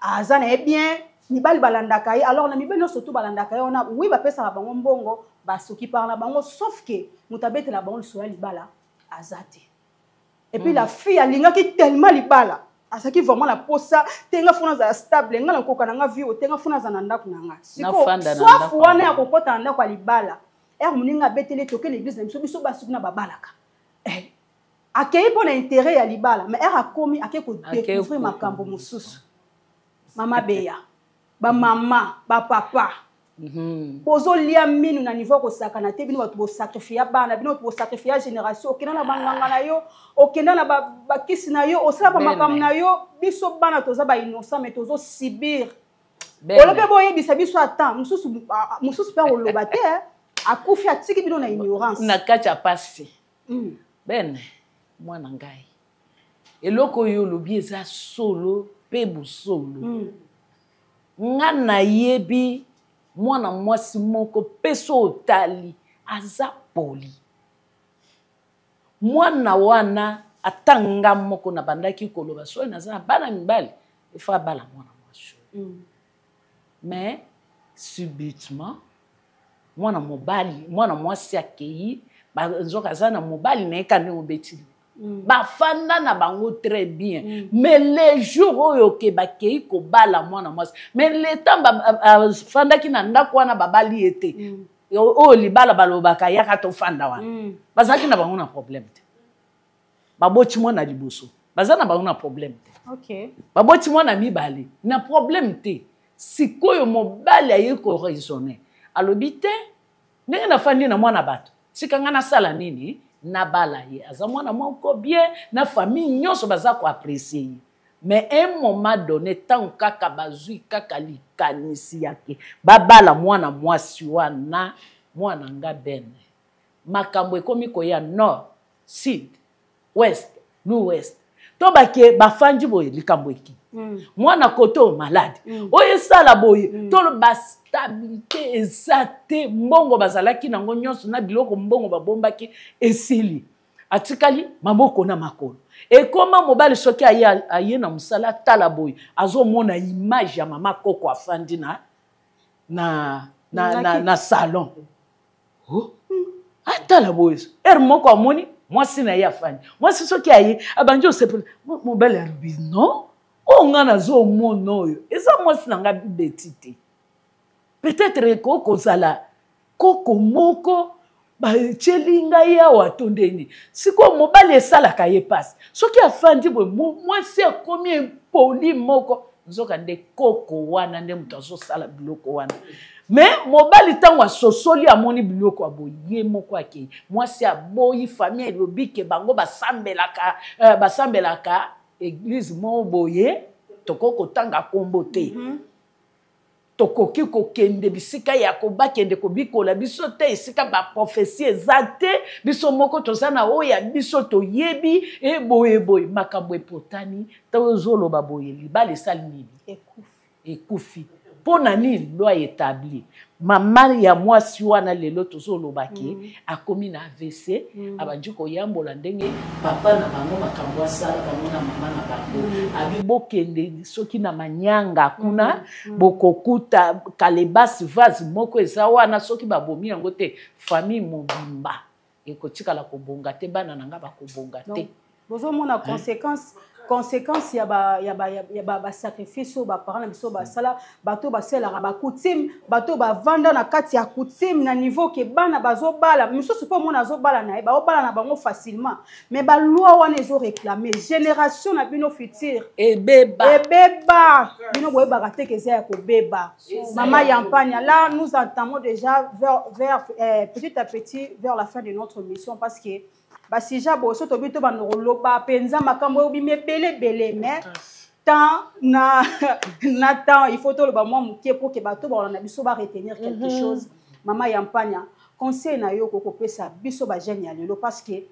aza na ye bien, mibali balandaka ye. Alors na mibali nyonso tu balandaka ye wana, oui, bapesaka bango mbongo, basokipaka na bango, sauf ke moto abetela bango lisolo ya libala aza te. Et puis la fille alingaki tellement libala, azalaki vraiment na posa te: nga funa azala stable, nga nakoka na nga vie oyo te, nga funa aza na ndako na nga. Nafanda na sikoyo ndako. Wana ya kokɔta na ndako ya libala, ere moninga abeteli: tokende église na biso, biso basi kuna babalaka. Eh, akei mpo na intérêt ya libala, mais ere akomi, ake kodécouvrir makambo mosusu. Mama beya, bamama, bapapa, bozolia minu na niveau ya kosakana te. Bino bato bosacrifia bana, bino bato bosacrifia génération. Okenda na banganga na yo, okenda na bakisi na yo, osala bamakambo na yo. Biso bana toza bainnocent, mais tozosubir. Olobi boyebisa biso ata mosusu, mosusu mpe akoloba te, akufi, atiki bino na ignorance. Na kati ya pasi. Bene mwana ngai, eloko oyo olobi eza solo mpe bosolo. Nga nayebi mwana mwasi moko mpe so otali, aza poli. Mwana wana, ata nga moko nabandaki koloba, soki naza na bana mibali, efa abala mwana mwasi oyo. Mais subitement mwana mobali, mwana mwasi akei, nzoka aza na mobali na ye. Ka ndenge obetili, bafanda na bango très bien. Mais le jour oyo ke bakei kobala mwana mwasi, mais le temps bafandaki na ndako wana, babali ye te. Oyo libala balobaka yaka tofanda wana, bazalaki na bango na problème te. Baboti mwana liboso, baza na bango na problème te. Baboti mwana mibale, na problème te. Sikoyo mobali aye koraisonner, alobi te: ndenge nafandi na mwana bato, tika nga nasala nini, nabala ye, aza mwana moko bien, na famille nyonso baza koapprécier ye. Mais un moment donné, ntango kaka bazwi kaka likanisi yake babala mwana mwasi wana, mwana nga bene, makambo ekomi koya nord, sud, ouest, l'ouest. To bake bafandi boye, likambo eki mwana kote oyo malade, oyo esala boye, to bastabilité eza te. Mbongo bazalaki nango nyonso na biloko, mbongo babombaki esili, atikali maboko na makolo. Ekoma mobali soki aye, aye na mosala, atala boye, azomona image ya mama koko afandi na salon. Oh. Atala boye, ere moko amoni mwasi na ye afandi. Mwasi soki aye, abandi osepela. Mobali alobi: non, oyo nga nazomona oyo eza mwasi na nga beti te, peut-être ekoki kozala koko moko batieli ngai awa to ndeni. Sikoyo mobali esalaka ye mpasi soki afandi boye, mwasi akomi impoli moko, nzoka nde koko wana nde moto azosala biloko wana. Mais mobali ntango asosoli, amoni biloko ya boye, ye moko akei. Mwasi aboyi, famille elobi ke bango basambelaka, basambelaka église moko boye, tokoki kotanga nkombo te. Tokoki kokende bisika ya kobakende kobikola biso te, esika baprophétie eza te, biso moko toza na oyo ya biso toyebi. Eboye boye makambo epotani. Tozoloba boye, libala esali nini? Ekufi. Mpo na nini? Loi établie. Mama ya mwasi wana lelo tozoloba ke akomi na AVC. Abandi koyambola ndenge papa na bango makambo asala bango na mama na bango. Abi bokende soki na manyanga kuna, bokokuta calebasse, vase moko eza wana. Soki babomi yango te, famille mobimba ekotikala kobonga te, bana na nga bakobonga te. Bozomona conséquence ya ba sacrifice oyo baparent na biso basala. Bato basalelaka bacoutume, bato bavanda na kati ya coutume na niveau ke bana bazobala misusu mpo omona azobala na ye, baobala na bango facilement, mais baloi wana ezoréclame génération na bino future. Ebeba. Ebeba, bino boyebaka te ke eza ya kobeba. Mama Yampanya, là nous entamons déjà vers petit à petit vers la fin de notre mission, parce que basija boso tobi to banda koloba mpenza makambo oyo obimi ebele ebele, mais temps na temps, il faut toloba mwa moke pour ke bato bakolanda biso baretenir quelque chose. Mama Yampanya, conseil na yo kokopesa biso bajeune ya lelo, parce que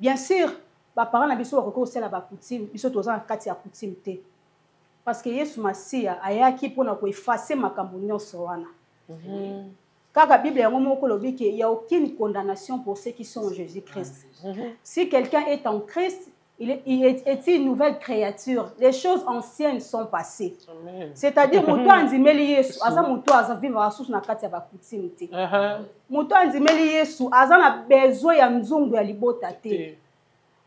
bien sûr baparent na biso bakoki kosala bacoutume, biso toza na kati ya coutume te, parce que Yesu Masiya ayaki mpona koeffacer makambo nyonso wana. Kaka Bible yango moko elobi ke il y a aucune condamnation pour ceux qui sont en Jésus-Christ. Si quelqu'un est en Christ, il est une nouvelle créature, les choses anciennes sont passées. C'est-à-dire moto andimeli Yesu aza moto aza vivre asusu na kati ya bacoutume te. Moto andimeli Yesu aza na besoin ya nzungu ya libota te.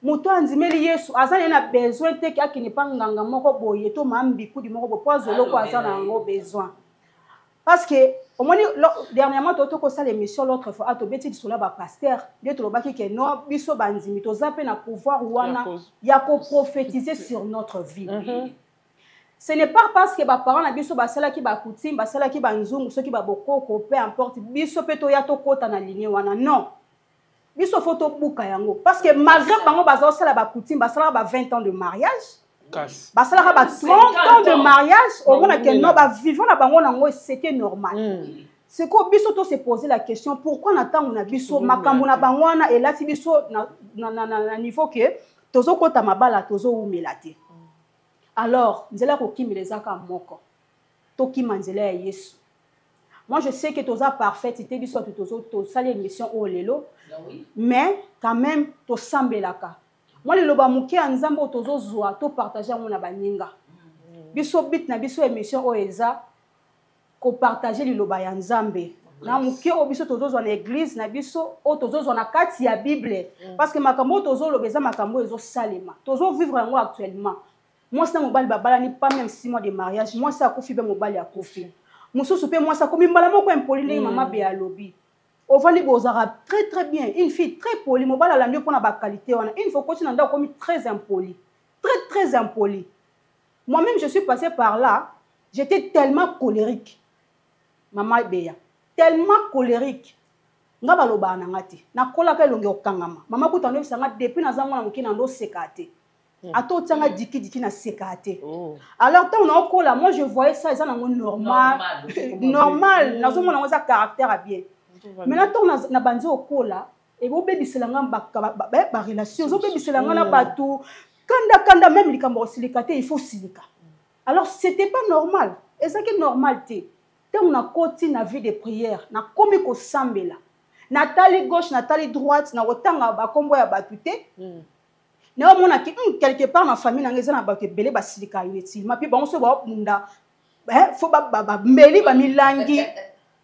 Moto andimeli Yesu aza naye na besoin te ke akende mpa nganga moko boye to mambikudi moko boye po azwa eloko aza na yango besoin. Parce que omoni, dernièrement to tokosala émission l'autre fois, tobeti lisolo ya bapasteur nde tolobaki ke no, biso bandimi toza mpe na pouvoir wana ya koprophétiser sur notre vie. Ce n'est pas parce que baparent na biso basalaki bacoutume, basalaki banzungu, soki babokoko, peu importe, biso mpe toya tokɔta na ligne wana. Non, biso faut tobuka yango, parce que malgré bango bazosala bacoutume, basalaka ba 20 ans de mariage, basalaka ba 30 ans de mariage, omona ke non, bavivant na bango nango, c'était normal. Sikoyo biso to se poser la question: pourquoi na ntango na biso makambo na bango wana elati biso na niveau ke tozokɔta mabala, tozowumela te? Alors nzela ya kokimela eza kaka moko, tokima nzela ya Yesu. Moi je sais que toza parfaite te, biso bato tosali émission oyo lelo, mais quand même tosambelaka mwa liloba moke ya Nzambe oyo tozozwa, topartage yango na baninga. Biso but na biso émission oyo eza kopartage liloba ya Nzambe na moke oyo biso tozozwa na église na biso, oyo tozozwa na kati ya Bible, parce que makambo oyo tozoloba eza makambo oyo ezosalema, tozovivre yango actuellement. Mwasi na mobali babalani, pas même 6 mois de mariage, mwasi akufi mpe mobali akufi. Mosusu mpe mwasi akomi mbala moko impoli, ndenge mama be alobi. Ovandi, bozalaka très très bien, une fille très polie, mobali alandi yo mpona baqualité wana. Une fois okoti na ndako, okomi très impoli, très très impoli. Moi-même je suis passé par là, j'étais tellement colérique, mama Beya, tellement colérique. Nga balobaka na nga te, nakolaka elongi okangama. Mama kuta ndoyebisa nga depuis naza mwana moke, na ndoseka te, ata otianga dikidiki, naseka te. Alors ntango naokola, moi je voyais ça eza nango normal normal, nazomona yango eza caractère ya bien. Maintenant ntango na bandi okola, ebobebisela nga barelation, ozobebisela nga na bato, kanda kanda, même likambo kosilika te, il faut silika. Alors c'était pas normal, ezalaki normal te. Ntango nakoti na vie de prière, nakomi kosambela, natali gauche, natali droite, nakotanga bakombo ya bato te. Naomonaki quelque part na famille nanga eza na bato ebele basilika inutilement, mpe bango so baobunda fo bambeli bamilangi.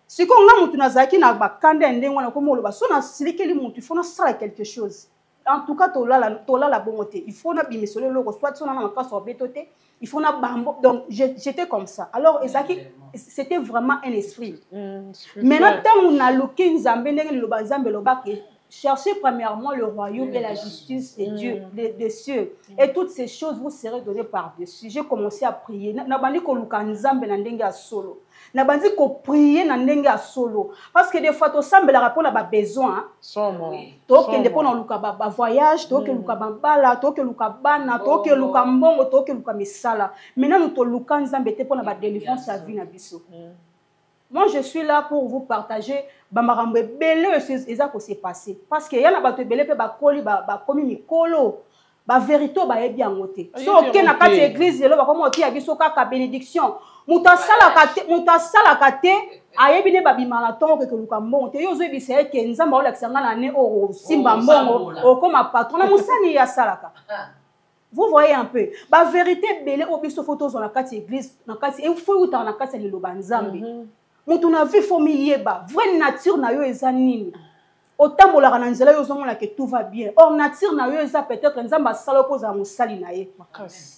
Sikoyo nga motu nazalaki na bakanda ya ndenge wana, komi oloba so nasilikeli motu, il faut nasala quelque chose. En tout cas tolala, tolala bongo te, il faut nabimisa eloko, soit so nana makasi obeto te, il faut na bambo. Donc j'étais comme ça. Alors ezalaki, c'était vraiment un esprit. Maintenant ntango naluki Nzambe, ndenge liloba Nzambe elobaki: cherchez premièrement le royaume et la justice de Dieu, des cieux, et toutes ces choses vous serez données par-dessus. J'ai commencé à prier. Nabandi koluka Nzambe na ndenge ya solo. Nabandi koprier na ndenge ya solo. Parce que des fois, tosambelaka mpona babesoin. Tokende mpona koluka bavoyage, tokoluka babala, tokoluka bana, tokoluka mbongo, tokoluka misala. Maintenant, toluka Nzambe te mpona badélivrance ya vie na biso. Moi je suis là pour vous partager bamakambo ebele oyo eza kose passer, parce que ya na bato ebele mpe bakoli, bakomi mikolo. Baverité oyo bayebi yango te. So oke na kati ya église lelo, bakoma otiya biso kaka bénédiction. Moto asalaka te, moto asalaka te, ayebi nde babima na ntongo oke koluka mbongo te. Yo ozoyebisa ye ke Nzambe aolakisa nga na ne oyo osimba mbongo, okoma patron na mosani ye asalaka. Vous voyez un peu bavérité ebele oyo biso fo tozwa na kati ya église, na kati fo eutaka na kati ya liloba Nzambe. Moto na vie fo miyeba vraie nature na yo eza nini. Otambolaka na nzela, yo ozomona ke tout va bien, or nature na yo eza peut-être Nzambe asala yo mpo ozala mosali na ye,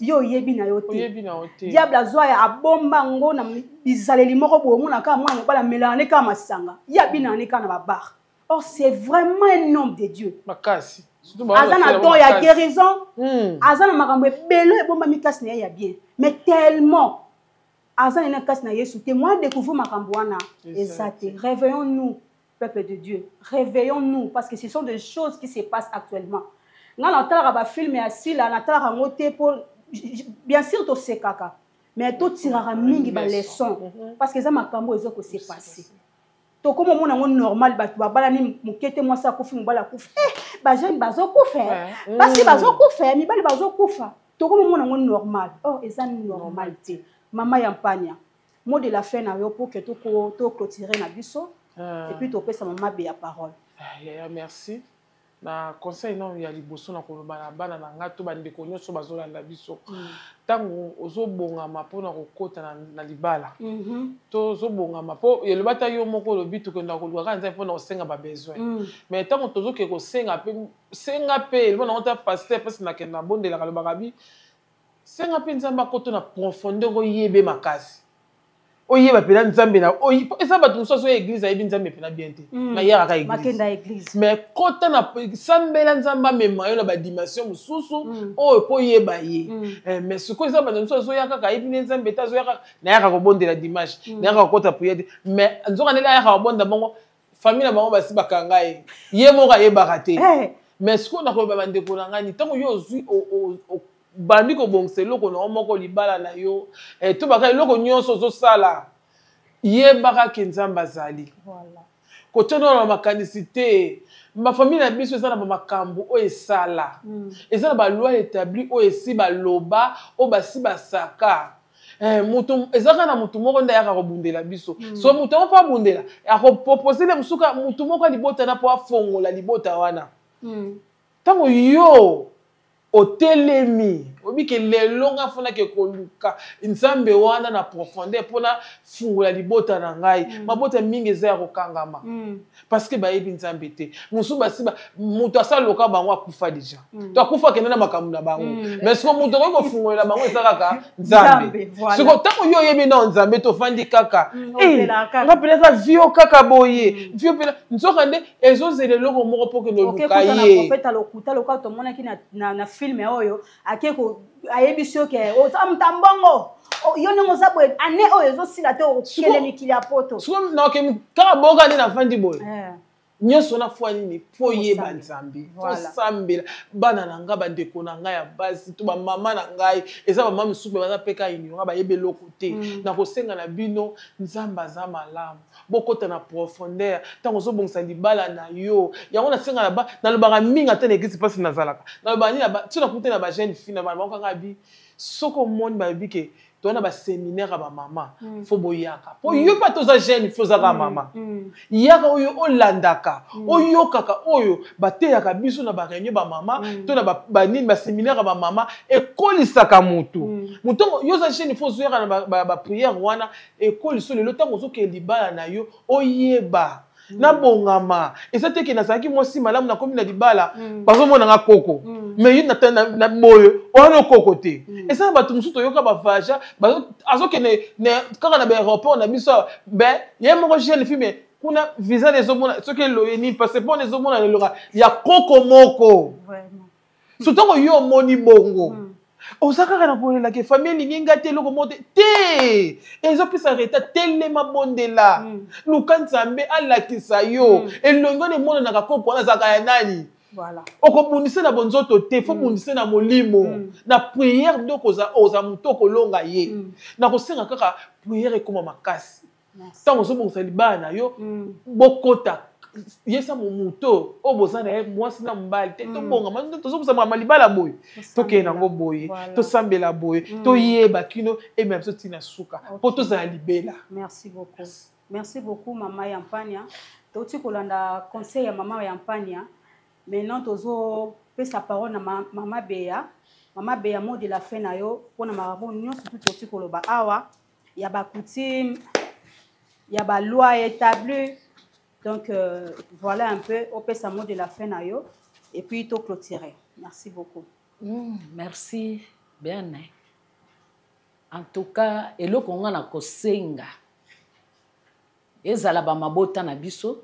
yo oyebi na yo te. Diable azwa ya abomba yango na bizaleli moko boye. Omona kaka mwana mobali amelaka ne kaka masanga, ye abinaka ne kaka na babar, or c'est vraiment un homme de Dieu. Makasi. Aza na don ya guérison, aza na makambo ebele ebombami kasi na ye ya bien, mais tellement aza nene kasi na Yesu te, moi découvrir makambo wana eza te. Réveillons nous, peuple de Dieu, réveillons-nous, parce que ce sont des choses qui se passent actuellement. Nga natalaka bafilme ya sila, natalaka yango te mpo bien sûr tosekaka, mais totiraka mingi baleçon, parce que eza makambo eza kose passe. Tokoma omona yango normal, bato babalani moke te, mwasi akufi, mobali akufi, eh, bajeune bazokufa, basi bazokufa, mibali bazokufa, tokoma omona yango normal, or eza normal te. Mama ya mpania, mot de la fin na yo pour que toclôturer na biso et puis topesa mama be ya parole. Yaya, merci. Na conseil nano ya liboso na koloba na bana na ngai to bandeko nyonso bazolanda biso, ntango ozobongama mpona kokota na libala to ozobongama, mpo eloba ata yo moko olobi, tokenda koluka kaka Nzambe mpona kosenga babesoin, mais ntango tozoke kosenga mpe, senga mpe eloba nango ta pasteur mpasi nakende nabondelaka, alobaka bi senga mpe Nzambe akoto na profondeur, oyebe makasi, oyeba mpena Nzambe na eza. Bato mosusu azoya église, ayebi Nzambe mpena bien te, nayakaka église, mais kota na sambela, Nzambe amema yo na badimension mosusu oyo mpo oyeba ye. Mais sikoyo eza bato mosusu azoya kaka, ayebi nde Nzambe te, azoya kaka, nayaka kobondela dimanche, nayaka kokota prière te, mais nzoka ndenge ayaka kobonda bongo, famille na bango basi bakanga ye, ye moko ayebaka te. Mais sikoyo nakoyeba bandeko na ngai, ntango yo ozwi, bandi kobongisa eloko na yo moko, libala na yo, to baka eloko nyonso ozosala, yebaka ke Nzambe azali. Kotia nano na makanisi te. Bafamille na biso eza na bamakambo oyo esala, eza na baloi établi oyo esi baloba, oyo basi basaka. Mutu eza kaka na mutu moko nde ayaka kobundela biso. So mutu yango mpo abundela, akopropose nde mosuka mutu moko alibota na mpo afongola libota wana. Ntango yo otelemi, oyebi ke lelo nga afonaki koluka Nzambe wana na profondeur mpona fungola libota na ngai. Mabota mingi eza ya kokangama parce que bayebi Nzambe te. Mosusu basi moto asaloka bango akufa deja, to akufa akende na makambo na bango, mais siko moto akoki kofungolela bango eza kaka Nzambe. Siko ntango yo oyebi nao Nzambe, tofandi kaka, nga mpena eza vio kaka boye, vio mpena nzoka nde ezozela eloko moko mpo kende oluka ye. Prophète lokuta, lokola tomonaki na film oyo, ake ayebisi yo ke oza moto ya mbongo, yo ndenge oza boye, ane oyo ezosila te, okende mikili ya poto. Kaka boka nde nafandi boye nyonso na fwa nini mpo yeba Nzambe, tosambela. Bana na ngai, bandeko na ngai ya basi to bamama na ngai, eza bamama misusu mpe baza mpe ka ignorant, bayebi eloko te. Nakosenga na bino, Nzambe aza malamu, bokota na profondeur ntango ozobongisa libala na yo. Yango nasenga, nalobaka mingi ata na église mpasi nazalaka, nalobaka nini ti nakuta na bajeune fille na bango kanga bi, soki omoni balobi ke toza na baséminaire ya bamama, fo boyaka, mpo yo mpe ata oza jeune fo ozaka mama, yaka oyo olandaka, oyokaka oyo bateyaka biso na baréunion bamama to na banini, baséminaire ya bamama ekolisaka motu. Motu yo oza jeune fo ozoyaka na baprière wana, ekoliso lelo ntango ozokende libala na yo, oyeba nabongama. Eza te ke nazalaki mwasi malamu, nakomi na libala, bazomona nga koko, mais ye na boye wana okoko te. Eza na bato mosusu toyoka bavaja, azokende kaka na baaéroport na biso, ben ye moko jeune fille, mais kuna visa na ezomona soki eloye nini, passeport na ezomona eloka ya koko moko. So ntango yo omoni bongo, oza kaka na kolelaka famille elingi nga te, eloko moko te te ezopesa reta. Telema, bondela, luka Nzambe alakisa yo elongi wana emonanaka koko wana azalaka ya nani. Okobundisa na bonzoto te, fo bundisa na molimo, na prière nde oza moto okolonga ye. Na kosenga kaka prière ekóma makasi ntango ozobongisa libala na yo, bokota. Yesa moto oyo boza na ye mwasi na mobali te, tobongama, tozobosama libala boye, tokende nango boye, tosambela boye, toyeba kino emema biso ntina suka mpo tozala libela. Merci beaucoup, merci beaucoup, mama Yampania. Touti kolanda conseil ya mama Yampania. Maintenant tozopesa parole na mama Beya. Mama Beya, mot de la fin na yo mpona makambo nyonso tu touti koloba awa ya bacoutume, ya baloi établie. Donc voilà un peu, opesa mot de la fin na yo et puis to clôturer. Merci beaucoup. Merci bien. En tout cas, eloko nga na kosenga ezala bamabota na biso,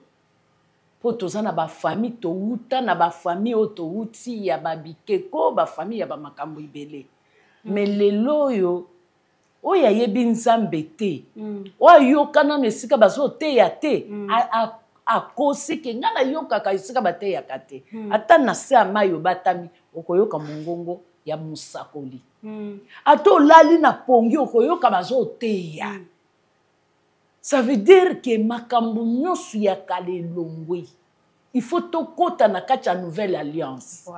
mpo toza na bafamille, towuta na bafamille oyo towuti ya babikeko, bafamille ya bamakambo ebele. Mais lelo oyo, oyo ayebi Nzambe te, oyo ayoka nano esika bazoteya te, akosi ke ngai nayokaka esika bateyaka te. Ata na se ya mai obatami, okoyoka mongongo ya mosakoli. Ata olali na pongi, okoyoka bazoteya. Ça veut dire ke makambo nyonso ya kala elongwe. Il faut tokɔta na kati ya nouvelle alliance.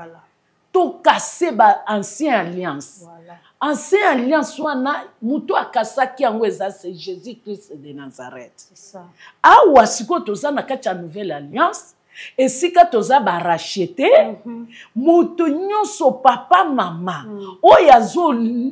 Tokase ba ancien alliance. Ancien alliance wana, moto akasaki yango eza c'est Jésus Christ de Nazareth. Awa sikoyo toza na kati ya nouvelle alliance, esika toza barachetés. Moto nyonso, papa, mama, oyo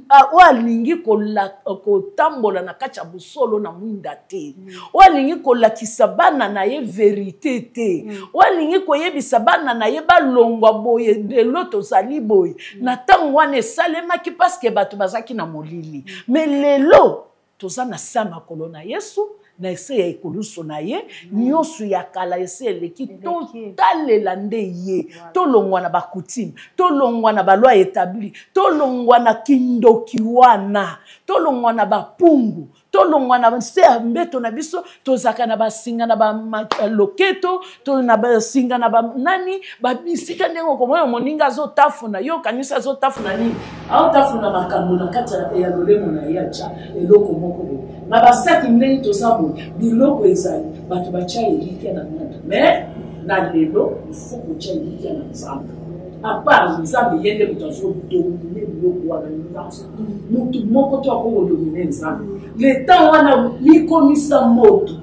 oyo alingi kotambola na kati ya bosolo na mwinda te, oyo alingi kolakisa bana na ye vérité te, oyo alingi koyebisa bana na ye balongwa boye, lelo tozali boye. Na ntango wana esalemaki parce que bato bazalaki na molili, mais lelo toza na se ya makolo na Yesu, na ese ya ekulusu na ye. Nyonso ya kala ese eleki, totalela nde ye. Tolongwa na bacoutume, tolongwa na baloi établie, tolongwa na kindoki wana, tolongwa na bapungu, tolongwa na se ya mbeto na biso. Tozalaka na basinga na baloketo to na basinga na banani, babisika ndenge okomona moninga azotafuna yo, okanisi azotafuna nini? Aotafuna makambo na kati ya lolemo na ye, atya eloko moko boye na basaki. Ndenge toza boye, biloko ezali, bato batya elikya na moto, mais na lelo ifo kotya elikya na Nzambe. À part Nzambe, ye nde moto azodominer biloko wana nyonso. Motu moko to akoki kodominer Nzambe. Le temps wana mikomisa moto,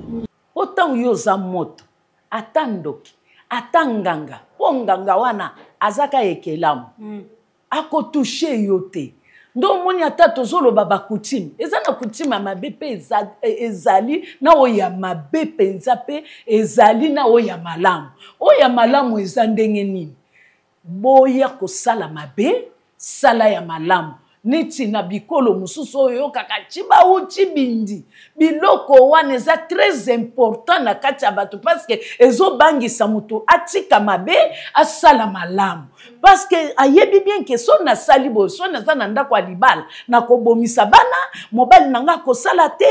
po ntango yo oza moto, ata ndoki, ata nganga, mpo nganga wana azaka ekelamu, akotoucher yo te. Nde omoni ata tozoloba bacoutume, eza na coutume ya mabe mpe ezali na oyo ya mabe mpenza, mpe ezali na oyo ya malamu. Oyo ya malamu eza ndenge nini? Boya kosala mabe, sala ya malamu. Neti na bikolo mosusu oyo oyokaka cibau, cibindi, biloko wana eza très important na kati ya bato, parce que ezobangisa moto atika mabe, asala malamu, parce que ayebi bien ke so nasali boye, so naza na ndako ya libala, nakobomisa bana, mobali na nga akosala te,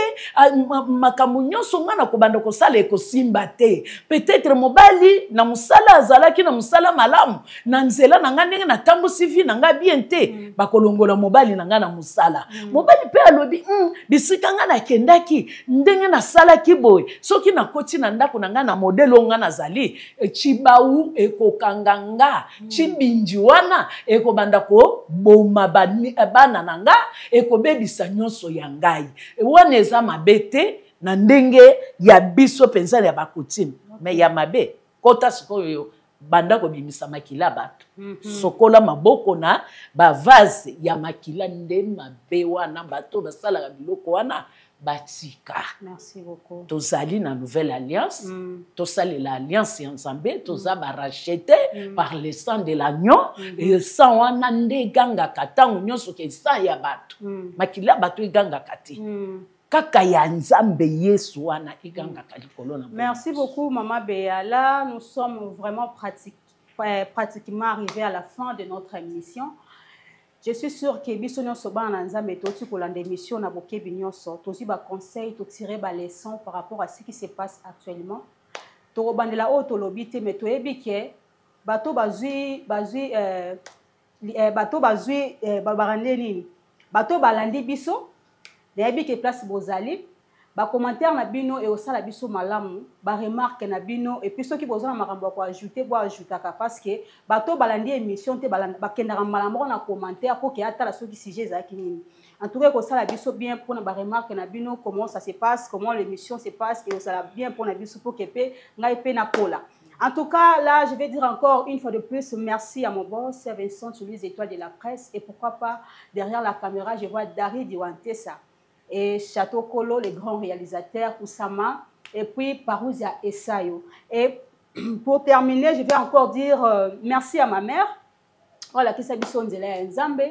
makambo nyonso nga nakobanda kosala ekosimba te. Peut-être mobali na mosala azalaki na mosala malamu, na nzela na nga ndenge natambusi vie na nga bien te, bakolongola mobali na nga na mosala. Mobali mpe alobi, bisika nga nakendaki, ndenge nasalaki boye, soki nakoti na ndako na ngai na modèle oyo nga nazali, cibau ekokanga nga, cibindi wana ekobanda koboma bana na nga, ekobebisa nyonso ya ngai. Wana eza mabe te na ndenge ya biso mpenza ya bacoutume, mais ya mabe kota sikoyo banda kobimisa makila bato. Sokola maboko na bavase ya makila nde mabe wana. Bato basalaka biloko wana batika. Merci beaucoup. Tozali na nouvelle alliance. Tosalela alliance ya Nzambe. Toza barachetés par le sang de l'agneau. Sang wana nde egangaka ntango nyonso ke sang ya bato, makila ya bato egangaka te. Kaka ya Nzambe Yesu wana egangaka likolo na. Merci beaucoup, Maman Béa. Là, nous sommes vraiment pratiquement arrivés à la fin de notre émission. Je suis sûre que biso nyonso bana na Nzambe toti kolanda émission na bokebi nyonso, tozwi baconseil, totire baleçon par rapport à ce qui se passe actuellement. Tokobandela oyo tolobi te, mais toyebi ke bato bazwi bato bazwi balobaka nde nini, bato balandi biso, nayebi ke place bozali. Ba commentaires na bino ekosala biso malamu, ba remarques na bino et puis soki boza na makambo ya ko ajouter bo ajoutaka parce que bato balandi émission te bakendaka mbala moko na commentaire pour que atala soki sujet ezalaki nini. En tout cas ekosala biso bien mpona ba remarques na bino, comment ça se passe, comment l'émission se passe, ekosala bien mpona biso pour que mpe ngai mpe nakola. En tout cas, là, je vais dire encore une fois de plus merci à mon boss, Vincent Toulouse, étoile de la presse. Et pourquoi pas, derrière la caméra, je vois Dari Diwantessa et Château Kolo, le grand réalisateur, Oussama, et puis Parousia Esayo. Et pour terminer, je vais encore dire merci à ma mère. Voilà, qui s'habille Nzambe.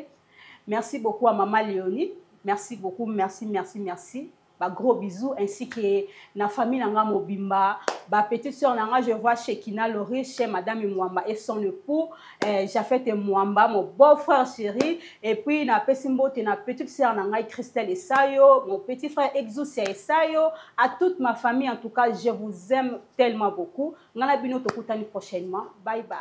Merci beaucoup à maman Léonie. Merci beaucoup, merci, merci, merci. Bah, gros bisous, ainsi que la famille nanga Mobimba, bah, petite sœur nanga, je vois chez Kina Lori, chez Madame Mwamba et son époux, Jafet Mwamba, mon beau-frère chéri, et puis na Pesimbo, na petite sœur nanga Christelle Esayo, mon petit frère Exousia Esayo, à toute ma famille en tout cas, je vous aime tellement beaucoup. Ngana bino tokutani prochainement. Bye bye.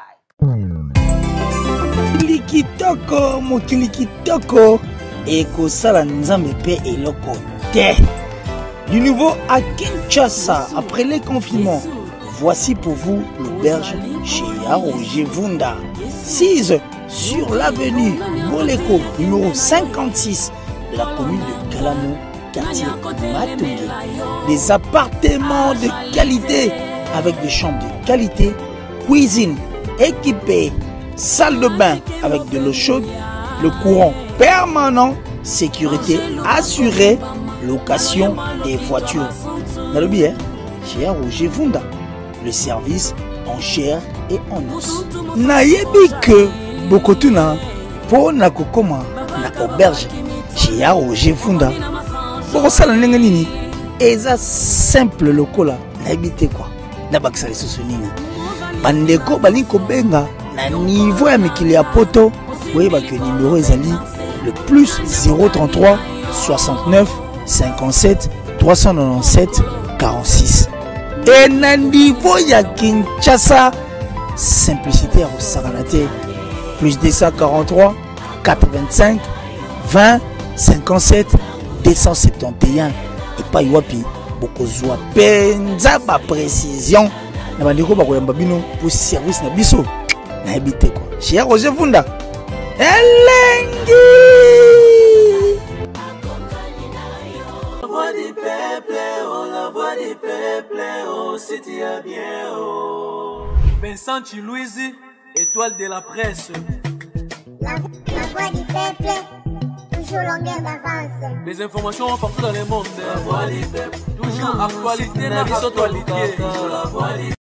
Mokili kitoko, mokili kitoko ekosala Nzambe pe eloko te. Du nouveau à Kinshasa après les confinements, voici pour vous l'auberge chez Roger Vunda, 6 sur l'avenue Boleko, numéro 56 de la commune de Kalamu, quartier Matonge. Des appartements de qualité avec des chambres de qualité, cuisine équipée, salle de bain avec de l'eau chaude, le courant permanent, sécurité assurée, location des voitures. Nalobi, hein? Chez Roger Vunda, le service en chair et en os. Nayebi que bokotuna po na kokoma na auberge chez Roger Vunda. Bokosala ndenge nini? Eza simple lokola nayebi te quoi. Nabakisa lisusu nini? Bandeko balingi kobenga na niveau ya mikili ya poto, boyeba ke numéro ezali le plus 033 69 57 397 46. E na niveau ya Kinshasa, simplicité ya kosakana te, plus 243 85 20 57 271. Epai wapi bokozwa mpenza ba précision na bandeko bakoyamba bino po service na biso nayebi te kwa. Cher Roger Vunda elengi. La voix du peuple, oh, la voix du peuple, oh, si tu as bien, oh. Vincent Chiluizi, étoile de la presse. La voix du peuple, toujours longueur d'avance. Les informations partout dans le monde. La voix du peuple, toujours actualité, la actualité. Toujours la voix du